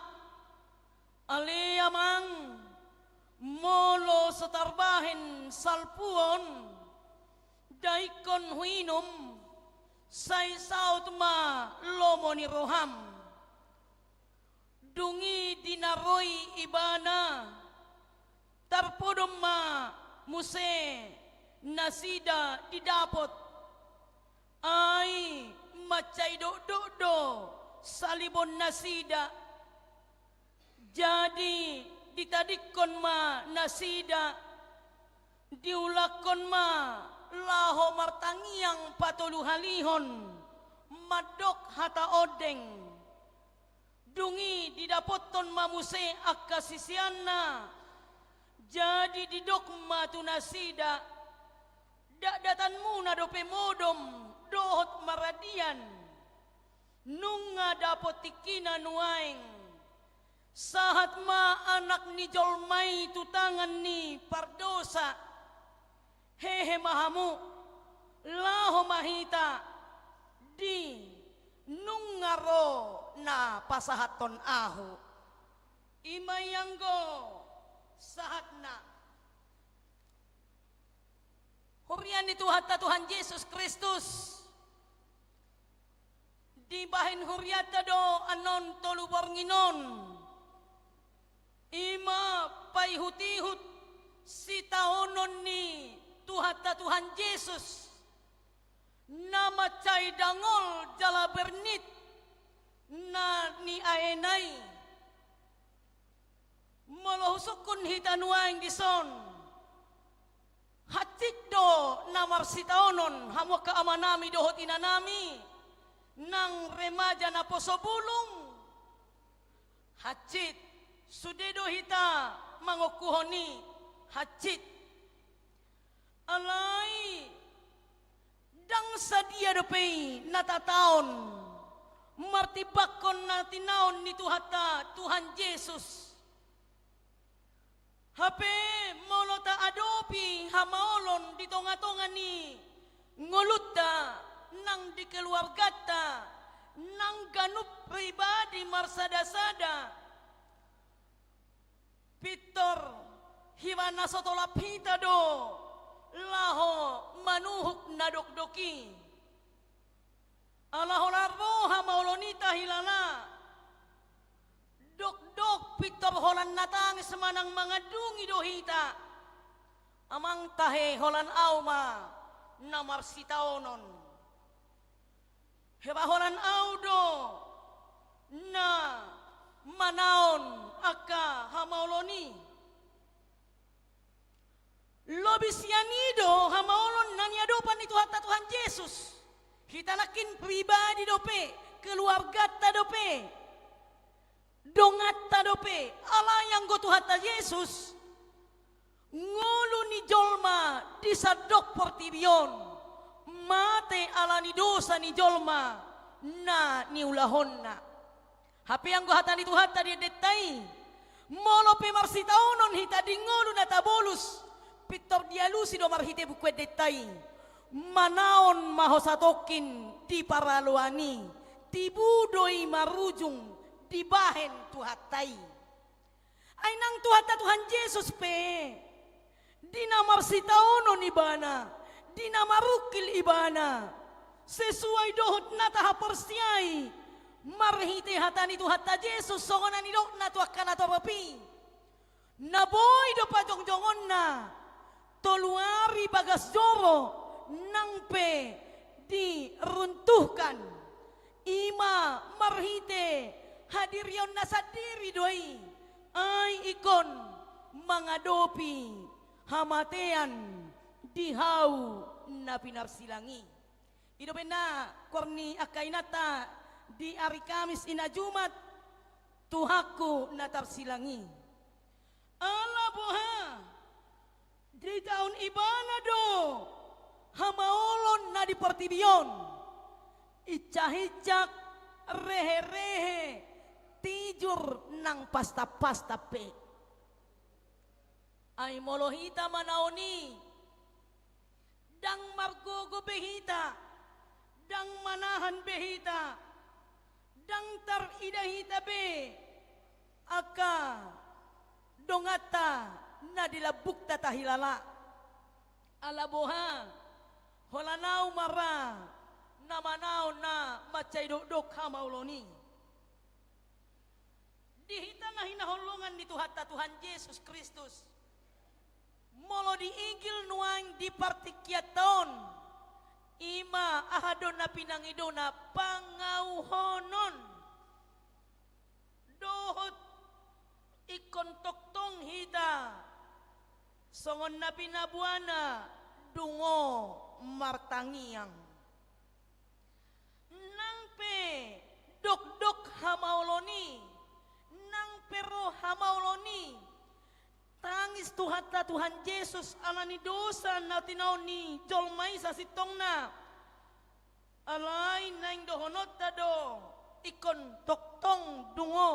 Ale Amang, molo so tarbahen salpu on, daingkon huinum, sai saut ma lomo ni roham. Dung i di na ro i ibana, tarpodom ma muse nasida didapot. Ai mansai dokdok do salibon nasida. Jadi ditadingkon ma nasida, diulakkon ma laho martangiang patoluhalihon, mandok hata ondeng. Dung i didapothon ma muse angka siseanna. Jadi didok ma tu nasida: Dakdatanmuna dope modom dohot maradian. Nunga dapot tingkina nuaeng. Sahat ma Anak ni jolma i tu tangan ni pardosa. Hehe ma hamu, laho ma hita di nunga ro na pasahathon ahu. I ma i anggo sahatna. Huria ni Tuhanta Tuhan Jesus Kristus, dibahen hurianta do annon tolu borngin on, i ma paihut-ihut sitaonon ni Tuhanta Tuhan Jesus, na mansai dangol jala bernit na niaena i. Molo husungkun hita nuaeng dison, hansit do na marsitaonon, hamu angka amanami dohot inanami, nang remaja naposo bulung. Hansit, sude do hita mangungkuhon i, hansit. Alai ndang sadia dope i na tataon martimbangkon na tinaon ni Tuhanta Tuhan Jesus. Hape molo taadopi hamaolon di tonga-tonga ni ngolunta, nang di keluarganta, nang ganup pribadi marsada-sada, pintor hira na so tolap hita do laho manuhuk na dokdok i. Ala holan ro hamaolon i tahilala, dokdok pintor holan na tangis manang mangandungi do hita. Amang tahe, holan ahu ma na marsitaonon. Hira holan ahu do na manaon angka hamaolon i. Lobi sian i do hamaolon na niadopan ni Tuhanta Tuhan Jesus. Hita nangkin pribadi dope, keluarganta dope, donganta dope, alai anggo Tuhanta Jesus, ngolu ni jolma di sandok portibi on mate ala ni dosa ni jolma na niulahonna. Hape anggo hata ni Tuhanta di endenta i, molo pe marsitaonon hita di ngolu na tabolus, pintor dialusi do marhite buku endenta i: Manaon ma ho satongkin di paraloan i, tibu do i marujung dibahen Tuhanta i. Ai nang Tuhanta Tuhan Jesus pe, di na marsitaonon ibana, di na marungkil ibana, sesuai dohot na tahaporseai marhite hata ni Tuhanta Jesus, songon na nidokna tu angka na torop i. Na boi do pajongjongonna tolu ari bagas joro nang pe diruntuhkan. I ma marhite hadirionna sandiri do i, ai ingkon mangadopi hamatean di hau na pinarsilang i. I do umbahen na goar ni angka inanta di ari Kamis i na Jumat, Tuhanku na tarsilang i. Ala boha, ditaon Ibana do hamaolon na di portibi on, injak-injak, rehe-rehe, tijur nang pastap-pastap pe. Ai molo hita manaon i, ndang margogo be hita, ndang manahan be hita, ndang tarida hita be angka donganta na di lambungta tahilala. Ala boha, holan ahu ma ra na manaon na mansai dokdok hamaolon i. Di hita na hinaholongan ni Tuhanta Tuhan Jesus Kristus, molo diigil nuaeng di partingkianta on, i ma aha do na pinangidona, pangauhonon dohot ingkon tongtong hita songon na pinaboana dungo martangiang. Nang pe dokdok hamaolon i, nang pe ro hamaolon i, tangis Tuhanta Tuhan Jesus ala ni dosa na tinaon ni jolma i sasintongna. Alai naeng dohononta do ingkon tongtong dungo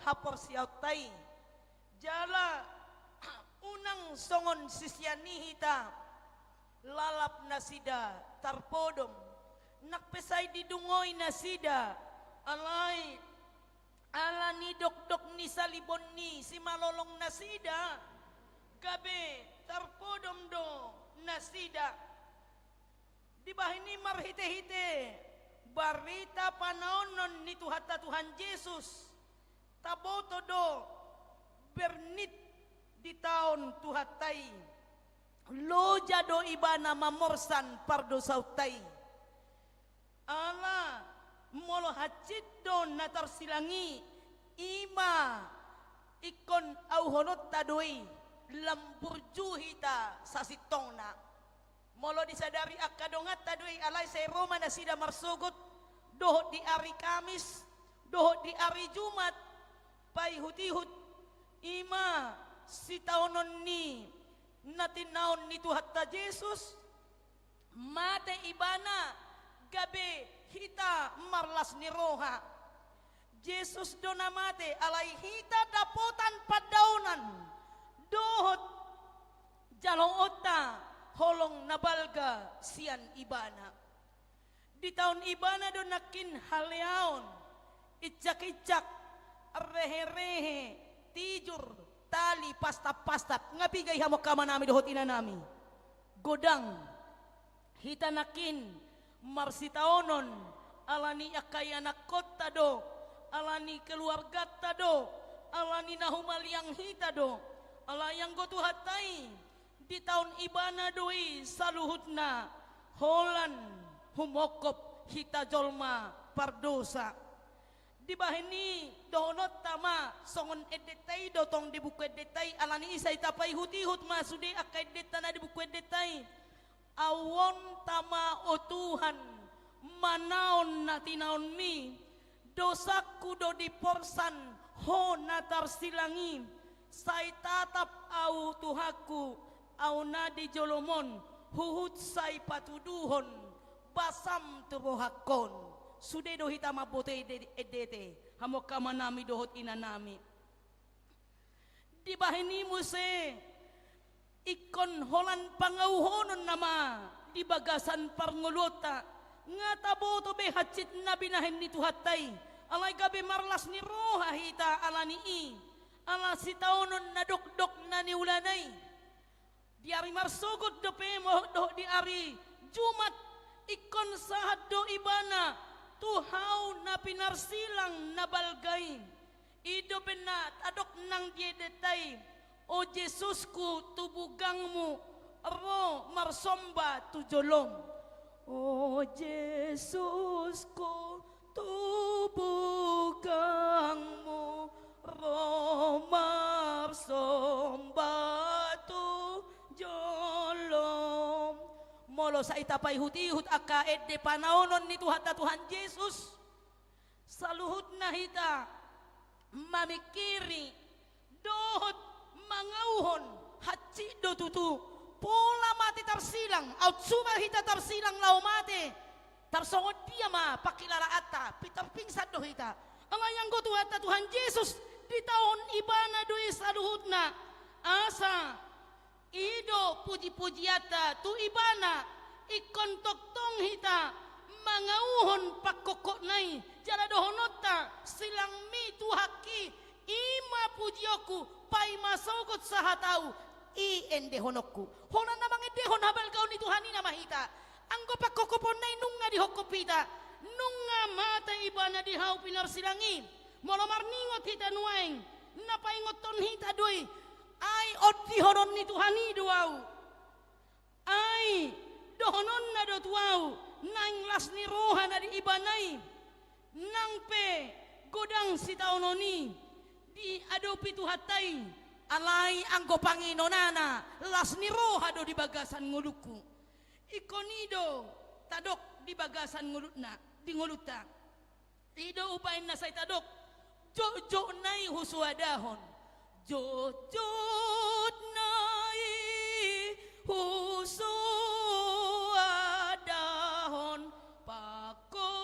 haporseaonta i. Jala unang songon sisean i hita, lalap nasida tarpodom, nang pe sai didungoi nasida, alai ala ni dokdok ni salibon ni simalolong nasida, gabe tarpodom do nasida. Dibahen i marhite-hite barita panaonon ni Tuhanta Tuhan Jesus, taboto do bernit ditaon Tuhanta i, loja do Ibana mamorsan pardosaonta i. Ala molo hansit do na tarsilang i, i ma ingkon auhononta do i, lam burju hita sasintongna. Molo disadari angka donganta do i, alai sai ro ma nasida marsogot, dohot di ari Kamis, dohot di ari Jumat, paihut-ihut, i ma sitaonon ni na tinaon ni Tuhanta Jesus, mate Ibana gabe hita marlas ni roha. Jesus do na mate, alai hita dapotan pandaonan dohot jaloonta holong na balga sian Ibana. Ditaon Ibana do nangkin haleaon, injak-injak, rehe-rehe, tijur, tali, pastap-pastap. Nga piga i hamu angka amanami dohot inanami? Godang. Hita nangkin marsitaonon, ala ni angka ianakkonta do, ala ni keluarganta do, ala ni na humaliang hita do, alai anggo Tuhanta i, ditaon Ibana do i saluhutna, holan humongkop hita jolma pardosa. Dibahen i dohononta ma, songon endenta i do tong di buku endenta i, ala ni i sai tapaihut-ihut ma sude angka endenta na di buku endenta i. Auonta ma, o Tuhan, manaon na tinaonmi, dosangku do diporsan Ho na tarsilang i, sai tatap ahu Tuhanku, ahu na di jolom on, huhut sai patuduhon basam tu rohangkon. Sude do hita mamboto ende-, endenta, hamu angka amanami dohot inanami. Dibahen i muse, ingkon holan pangauhonon nama di bagasan parngoluonta, nga taboto be hansit na binahen ni Tuhanta i, alai gabe marlas ni roha hita ala ni i, ala sitaonon na dokdok na niulana i. Di ari marsogot dope, mo-, dohot di ari Jumat, ingkon sahat do Ibana tu hau na pinarsilang na balga i. I do umbahen na tadok nang di endenta i, o Jesusku, tu bugangmu ro marsomba tu jolom. O Jesusku, tu bugangmu ro marsomba tu jolom. Molo sai tapaihut-ihut angka ende panaonon ni Tuhanta Tuhan Jesus, saluhutna hita mamingkiri dohot mangauhon, hansit do tutu pola mate tarsilang, aut suba hita tarsilang laho mate. Tarsongon dia ma pangkilalaanta, pintor pingsan do hita. Alai anggo Tuhanta Tuhan Jesus, ditahon Ibana do i saluhutna. Asa i do puji-pujianta tu Ibana, ingkon tongtong hita mangauhon pangkophopna i, jala dohononta, silangmi Tuhanki, i ma pujionku, paima sogot sahat ahu, i endehononku. Holan na mangendehon habalgaon ni Tuhan i nama hita. Anggo pangkophoponna i nunga dihophop hita, nunga mate Ibana di hau pinarsilang i. Molo marningot hita nuaeng, na paingothon hita do i, ai ondihonon ni Tuhan i do ahu. Ai dohononna do tu ahu, naeng las ni roha na di Ibana i, nang pe godang sitaonon i diadopi Tuhanta i, alai anggo panginonana las ni roha do di bagasan ngolungku. Ingkon i do tadok di bagasan ngoluna, di ngolunta. I do umbahen na sai tadok, jotjot nai husoadahon. Jotjot nai husoadahon, pangkophopmi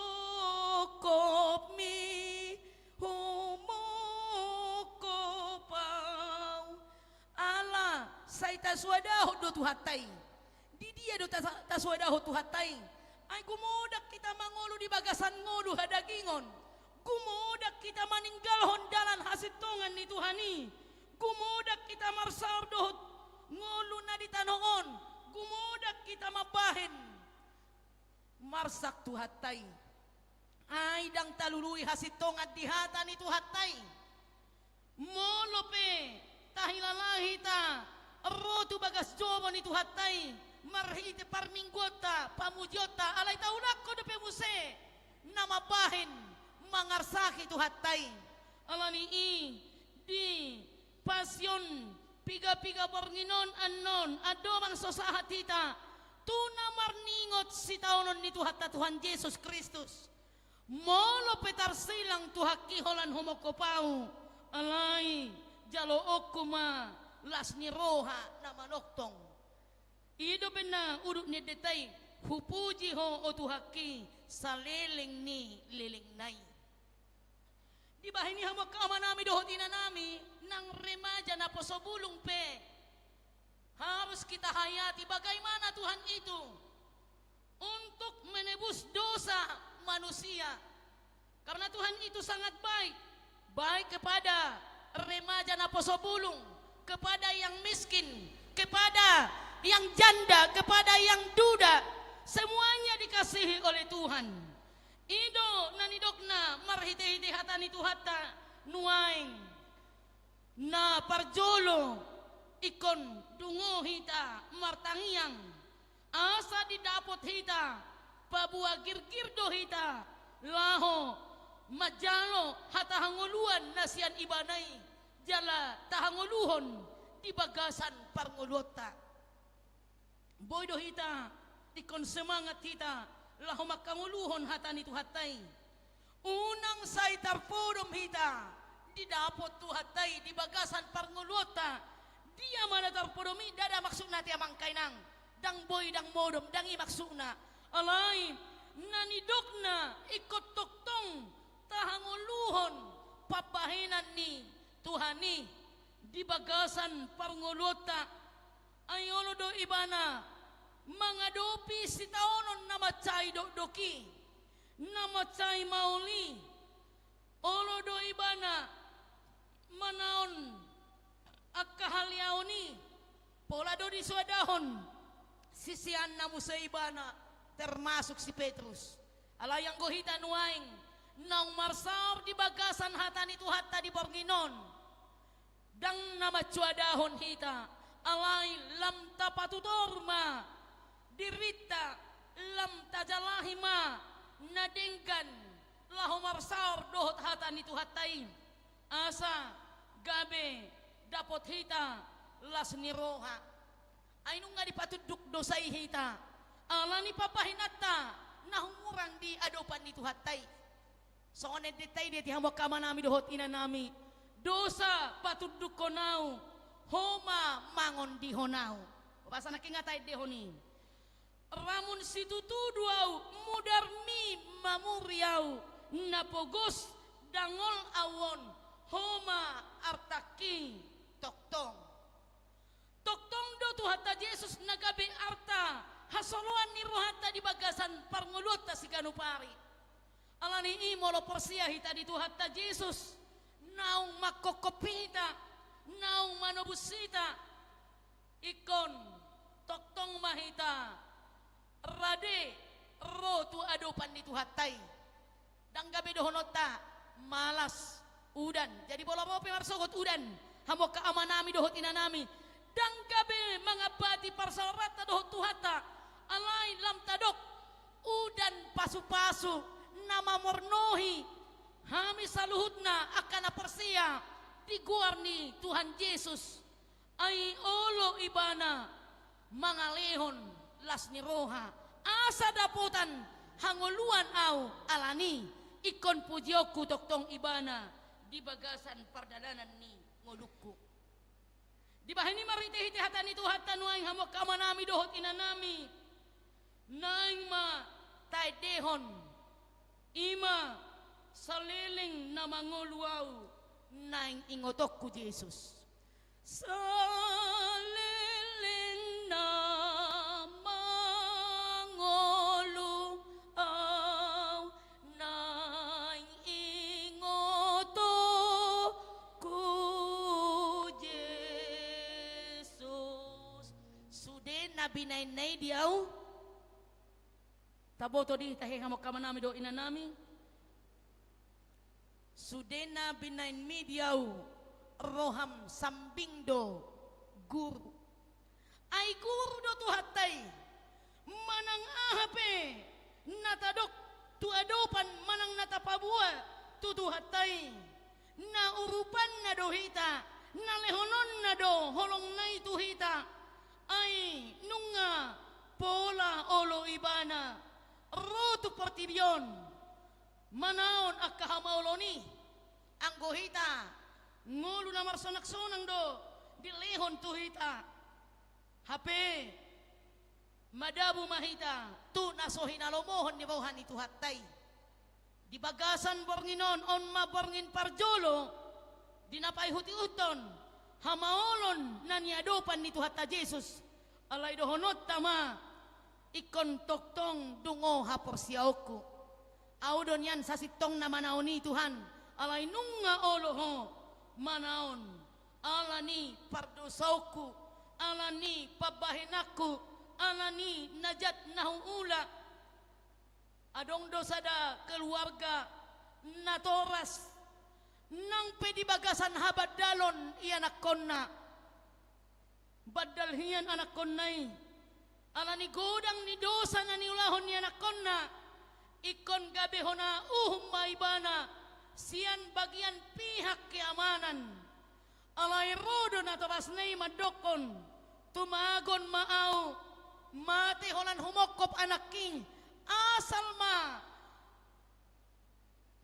humophop ahu. Ala sai tasoadahon do Tuhanta i. Di dia do ta-, tasoadahon Tuhanta i? Ai gumodang hita mangolu di bagasan ngolu hadagingon. Gumodang hita maninggalhon dalan hasintongan ni Tuhan i. Gumodang hita marsaor dohot ngolu na di tano on. Gumodang hita mambahen marsak Tuhanta i. Ai ndang talului hasintongan di hata ni Tuhanta i. Molo pe tahilala hita ro tu bagas joro ni Tuhanta i marhite parmingguonta, pamujionta, alai taulahon dope muse na mambahen mangarsaki Tuhanta i. Alani i di Pasion piga-piga borngin on annon, andorang so sahat hita tu na marningot sitaonon ni Tuhanta Tuhan Jesus Kristus. Molo pe tarsilang Tuhanki holan humophop ahu, alai jaloonku ma las ni roha na manongtong. I do umbahen na udut ni endenta i, hupuji Ho o Tuhanki saleleng ni lelengna i. Dibahen i hamu angka amanami dohot inanami, nang remaja naposo bulung pe harus kita hayati bagaimana Tuhan itu untuk menebus dosa manusia. Karena Tuhan itu sangat baik, baik kepada remaja naposo bulung, kepada yang miskin, kepada yang janda, kepada yang duda, semuanya dikasihi oleh Tuhan. I do na nidokna marhite-hite hata ni Tuhanta nuaeng. Na parjolo, ingkon dungo hita martangiang, asa didapot hita, paboa girgir do hita laho manjalo hata hangoluan na sian Ibana i, jala tahangoluhon di bagasan parngoluonta. Boi do hita, ingkon semangat hita laho manghangoluhon hata ni Tuhanta i. Unang sai tarpodom hita didapot Tuhanta i di bagasan parngoluonta. Dia ma na tarpodom i? Ndada maksudna, ate amang, inang. Ndang boi, ndang modom, ndang i maksudna. Alai na nidokna, ingkon tongtong tahangoluhon pambahenan ni Tuhan i di bagasan parngoluonta. Ai olo do Ibana mangadopi sitaonon na mansai dokdok i, na mansai maol i. Olo do Ibana manaon angka haleaon i. Pola do disoadahon siseanna muse Ibana, termasuk si Petrus. Alai anggo hita nuaeng naung marsaor di bagasan hata ni Tuhanta di borngin on, ndang na mansoadahon hita, alai lam tapatutor ma dirinta, lam tajalahi ma na denggan laho marsaor dohot hata ni Tuhanta i, asa gabe dapot hita las ni roha. Ai nunga dipatunduk dosa i hita, Ala ni pambahenanta na humurang di adopan ni Tuhanta i. Songon endenta i di hamu angka amanami dohot inanami. Dosa patundukkon au, ho ma mangondihon au. Bahasa na kinga taendehon i. Ramun situtu do au, mudarmi mamuri au, na pogos dangol au on, ho ma artangki tongtong. Tongtong do Tuhanta Jesus na gabe arta hasoloan ni rohanta di bagasan parngoluanta siganup ari. Ala ni i molo porsea hita di Tuhanta Jesus, naung mangkophop hita, naung manobus hita, ingkon tongtong ma hita rade ro tu adopan ni Tuhanta i. Ndang gabe dohononta malas, udan. Jadi molo ro pe marsogot udan, hamu angka amanami dohot inanami, ndang gabe mangambati parsaoranta dohot Tuhanta, alai lam tadok udan pasupasu na mamornohi hami saluhutna angka na porsea di goar ni Tuhan Jesus. Ai olo Ibana mangalehon las ni roha, asa dapotan hangoluan au. Ala ni i ingkon pujionku tongtong Ibana di bagasan pardalanan ni ngolungku. Dibahen i marhitehite hata ni Tuhanta nuaeng, hamu angka amanami dohot inanami, naeng ma taendehon, i ma saleleng na mangolu au, naeng ingotonku Jesus. Saleleng na mangolu au, naeng ingotonku Jesus. Sude na binahenna i di au. Taboto do i tahe, hamu angka amanami dohot inanami. Sude na binahenmi di au, roham sambing do, Guru. Ai Guru do Tuhanta i. Manang aha pe na tadok tu adopan manang na tapaboa tu Tuhanta i, na urupanna do hita, na lehononna do holongna i tu hita. Ai nunga pola olo Ibana ro tu portibi on manaon angka hamaolon i. Anggo hita, ngolu na marsonaksonang do dilehon tu hita. Hape madabu ma hita tu na so hinalomohon ni roha ni Tuhanta i. Di bagasan borngin on, on ma borngin parjolo di na paihutihuthon hamaolon na niadopan ni Tuhanta Jesus. Alai dohononta ma, ingkon tongtong dungo haporseaonku. Au do nian sasintongna manaon i Tuhan, alai nunga olo Ho manaon. Ala ni pardosaonku, ala ni pambahenanku, ala ni na jat na huula. Adong do sada keluarga natoras, nang pe di bagasan habandalon ianakkonna. Bandal hian anakkonna i, ala ni godang ni dosa na niulahon ni anakkonna, ingkon gabe hona uhum ma ibana sian bagian pihak keamanan. Alai ro do natorasna i mandokkon, tumagon ma au mate holan humongkop anakki, asal ma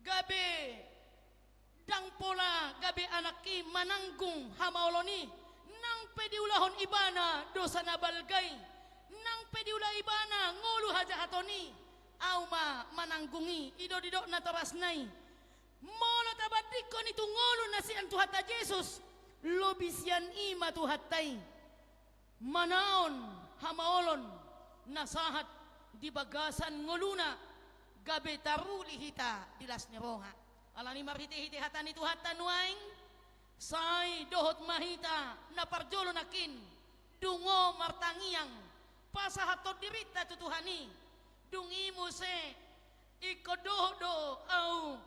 gabe ndang pola gabe anakki mananggung hamaolon i, nang pe diulahon ibana dosa na balga i, nang pe diula ibana ngolu hajahaton i, au ma mananggung i. I do didok natorasna i. Molo tabandingkon i tu ngolu na sian Tuhanta Jesus, lobi sian i ma Tuhanta i manaon hamaolon na sahat di bagasan ngoluna, gabe taruli hita di las ni roha. Ala ni marhitehite hata ni Tuhanta nuaeng, sai dohot ma hita na parjolo nangkin dungo martangiang, pasahathon dirinta tu Tuhan i. Dung i muse, ingkon dohot do au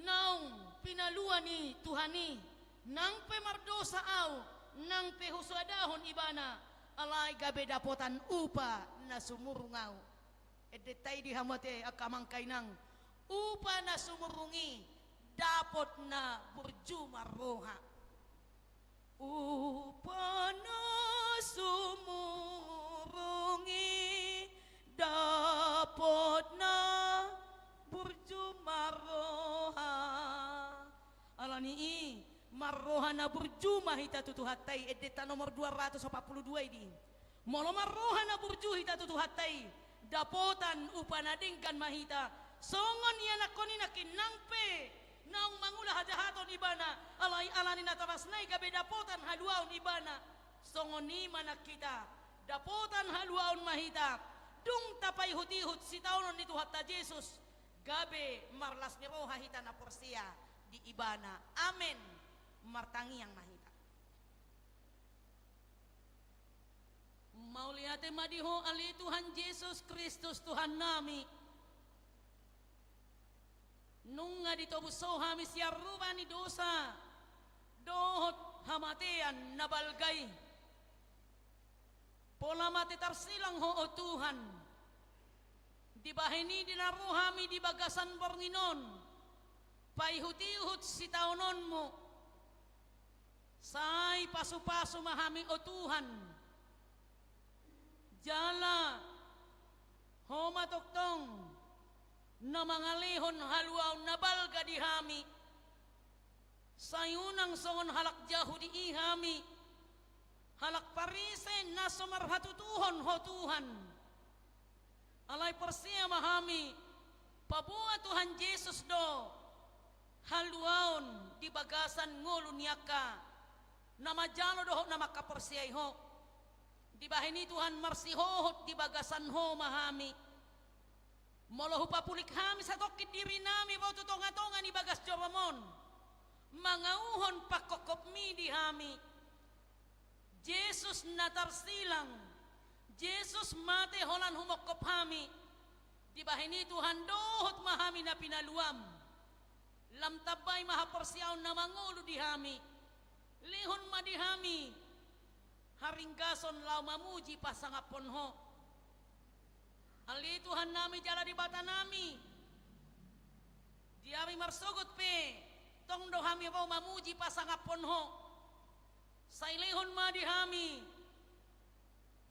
naung pinalua ni Tuhan i, nang pe mardosa au, nang pe husoadahon ibana, alai gabe dapotan upa na sumurung au. Endenta i di hamu ate angka amang, angka inang, upa na sumurung i dapot na burju marroha. Upa na sumurung i Dapot na burju marroha. Alani i, marroha na burju ma hita tu Tuhanta i, endenta nomor dua ratus opat puluh dua i di. Molo marroha na burju hita tu Tuhanta i, dapotan upa na denggan ma hita. Songon ianakhon i nangkin nang pe naung mangula hajahaton ibana, alai alani natorasna i gabe dapotan haluaon ibana. Songon i ma nang hita, dapotan haluaon ma hita. Dung tapaihutihut sitaonon ni Tuhanta Jesus, gabe marlas ni roha hita na porsea di ibana. Amen. Martangiang ma hita. Mauliate ma di Ho ale Tuhan Jesus Kristus Tuhannami. Nunga ditobus Ho hami sian rupa ni dosa dohot hamatean na balga i. Pola mate tarsilang Ho, o Tuhan. Dibahen i di na ro hami di bagasan borngin on, paihutihut sitaononmu. Sai pasupasu ma hami, o Tuhan. Jala Ho ma tongtong na mangalehon haluaon na balga di hami. Sai unang songon halak Jahudi i hami, halak Parise na so marhatutuhon Ho, Tuhan. Alai porsea ma hami, paboa Tuhan Jesus do haluaon di bagasan ngolu ni angka na manjalo dohot na mangkaporseai Ho. Dibahen i Tuhan, marsihohot di bagasan Ho ma hami. Molo hupapulik hami satongkin dirinami ro tu tongatonga ni bagas jorom on, mangauhon pangkophopmi di hami. Jesus na tarsilang, Jesus mate holan humophop hami. Dibahen i Tuhan, dohot ma hami na pinaluam. Lam tambai ma haporseaon na mangolu di hami. Lehon ma di hami haringgason laho mamuji pasangaphon Ho. Ale Tuhannami jala Debatanami, di ari marsogot pe tong do hami ro mamuji pasangaphon Ho. Sai lehon ma di hami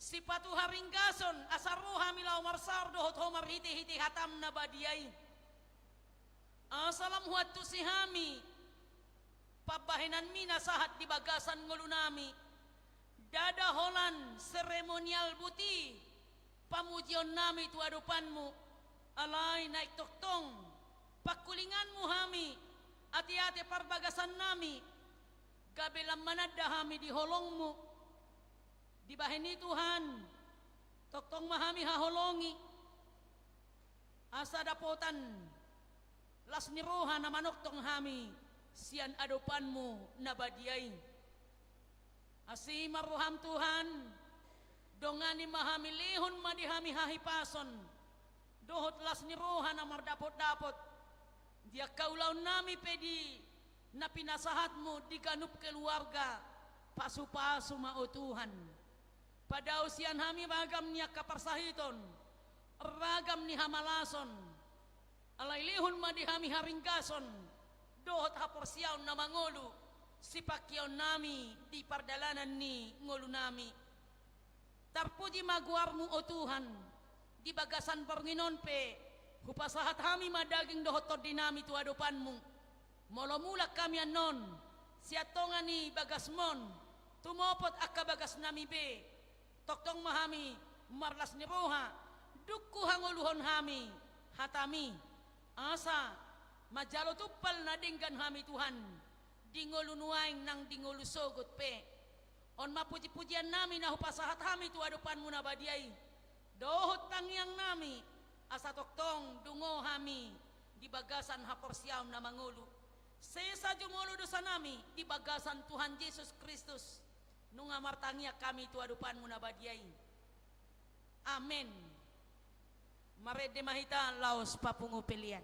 sipatu haringgason asa ro hami laho marsaor dohot Ho marhitehite hataM na badia i. Asa lam huantusi hami pambahenanMi na sahat di bagasan ngolunami. Ndada holan seremonial buti pamujionnami tu adopanMu, alai naeng tongtong pangkulinganMu hami, ateate parbagasannami, gabe lam mananda hami di holongMu. Dibahen i Tuhan, tongtong ma hami haholongi, asa dapotan las ni roha na manongtong hami sian adopanMu na badia i. Asi ma rohaM Tuhan, dongani ma hami, lehon ma di hami hahipason dohot las ni roha na mardapotdapot di angka ulaonnami pe di na pinasahatMu di ganup keluarga. Pasupasu ma, o Tuhan. Padao sian hami ragam ni angka parsahiton, ragam ni hamalason. Alai lehon ma di hami haringgason dohot haporseaon na mangolu sipangkeonnami di pardalanan ni ngolunami. Tarpuji ma goarMu, o Tuhan. Di bagasan borngin on pe hupasahat hami ma daging dohot tondinami tu adopanMu. Molo mulak hami annon sian tonga ni bagasMon, tumopot angka bagasnami be, tongtong ma hami marlas ni roha, dung huhangoluhon hami hataMi, asa manjalo tumpal na denggan hami Tuhan di ngolu nuaeng nang di ngolu sogot pe. On ma pujipujiannami na hupasahat hami tu adopanMu na badia i, dohot tangiangnami, asa tongtong dungo hami di bagasan haporseaon na mangolu. Sesa jumolo dosanami di bagasan Tuhan Jesus Kristus. Nunga martangiang hami tu adopanMu na badia i. Amen. Marende ma hita laos papungu pelean.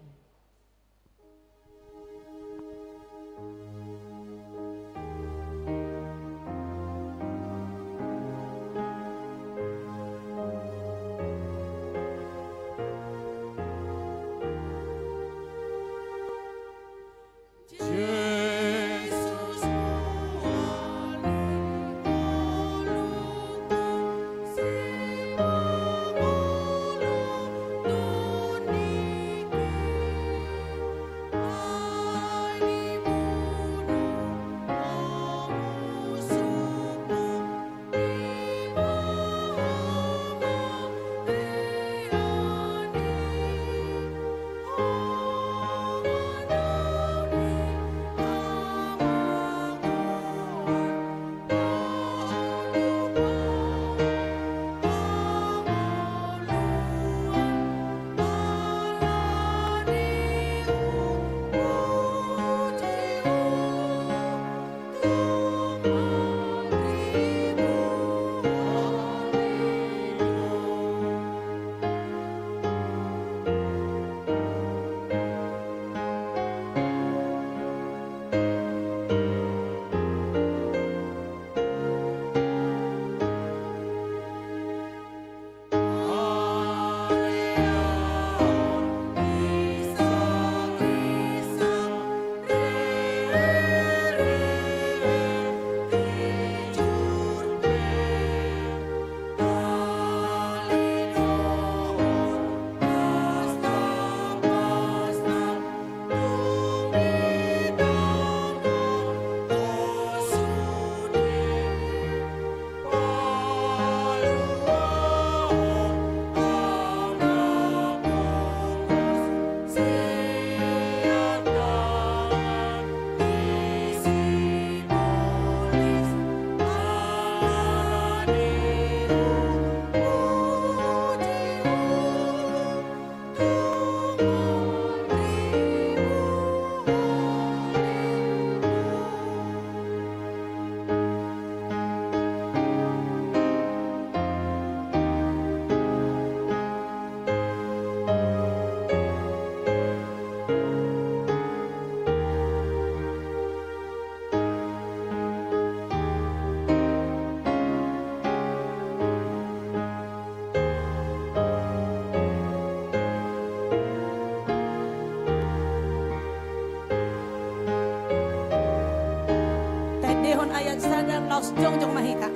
Ayat sada, laos jongjong ma hita.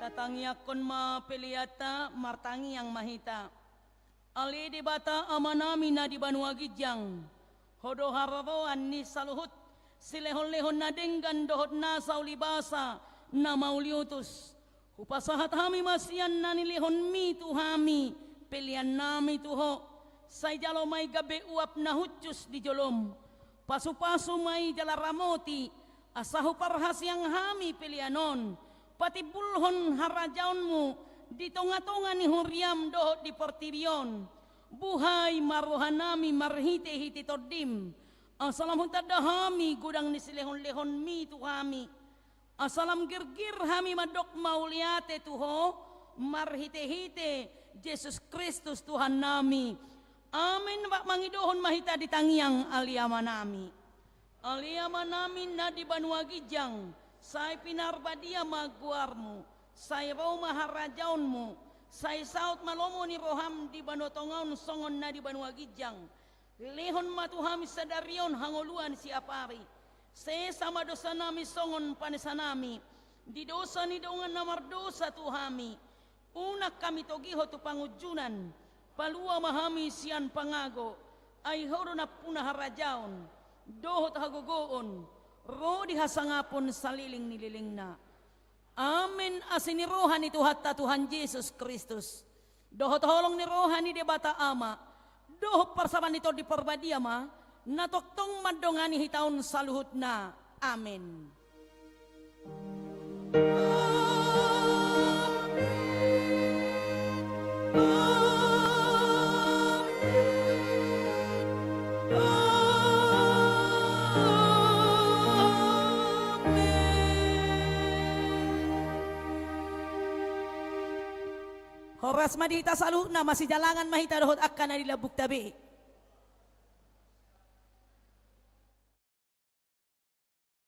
Tatangiangkon ma peleanta, martangiang ma hita. Ale Debata Amanami na di banua ginjang, Ho do haroroan ni saluhut silehonlehon na denggan dohot nasa ulibasa na mauliutus. Hupasahat hami ma sian na nilehonMi tu hami peleannami tu Ho. Sai jalo ma i gabe uap na hushus di joloM. Pasupasu ma i jala ramoti, asa huparhaseang hami pelean on patimbulhon harajaonMu di tongatonga ni huriaM dohot di portibi on. Buhai ma rohanami marhitehite TondiM, asa lam hutanda hami godang ni silehonlehonMi tu hami. Asa lam girgir hami mandok mauliate tu Ho marhitehite Jesus Kristus Tuhannami. Amen. Bahen mangidohon ma hita di tangiang. Ale Amanami. Ale Amanami na di banua ginjang, sai pinarbadia ma goarMu, sai ro ma harajaonMu, sai saut ma lomo ni rohaM di banua tonga on songon na di banua ginjang. Lehon ma tu hami sadari on hangoluan siapari. Sesa ma dosanami songon panesanami di dosa ni dongan na mardosa tu hami. Unang hami togihon tu pangunjunan. Palua ma hami sian pangago. Ai Ho do nampuna harajaon dohot hagogoon ro di hasangapon saleleng ni lelengna. Amen. Asi ni roha ni Tuhanta Tuhan Jesus Kristus dohot holong ni roha ni Debata Ama dohot parsabapan ni Tondi Parbadia ma na tongtong mandongani hita on saluhutna. Amen. Horas ma di hita saluhutna, masijalangan ma hita dohot angka na di lambungta be.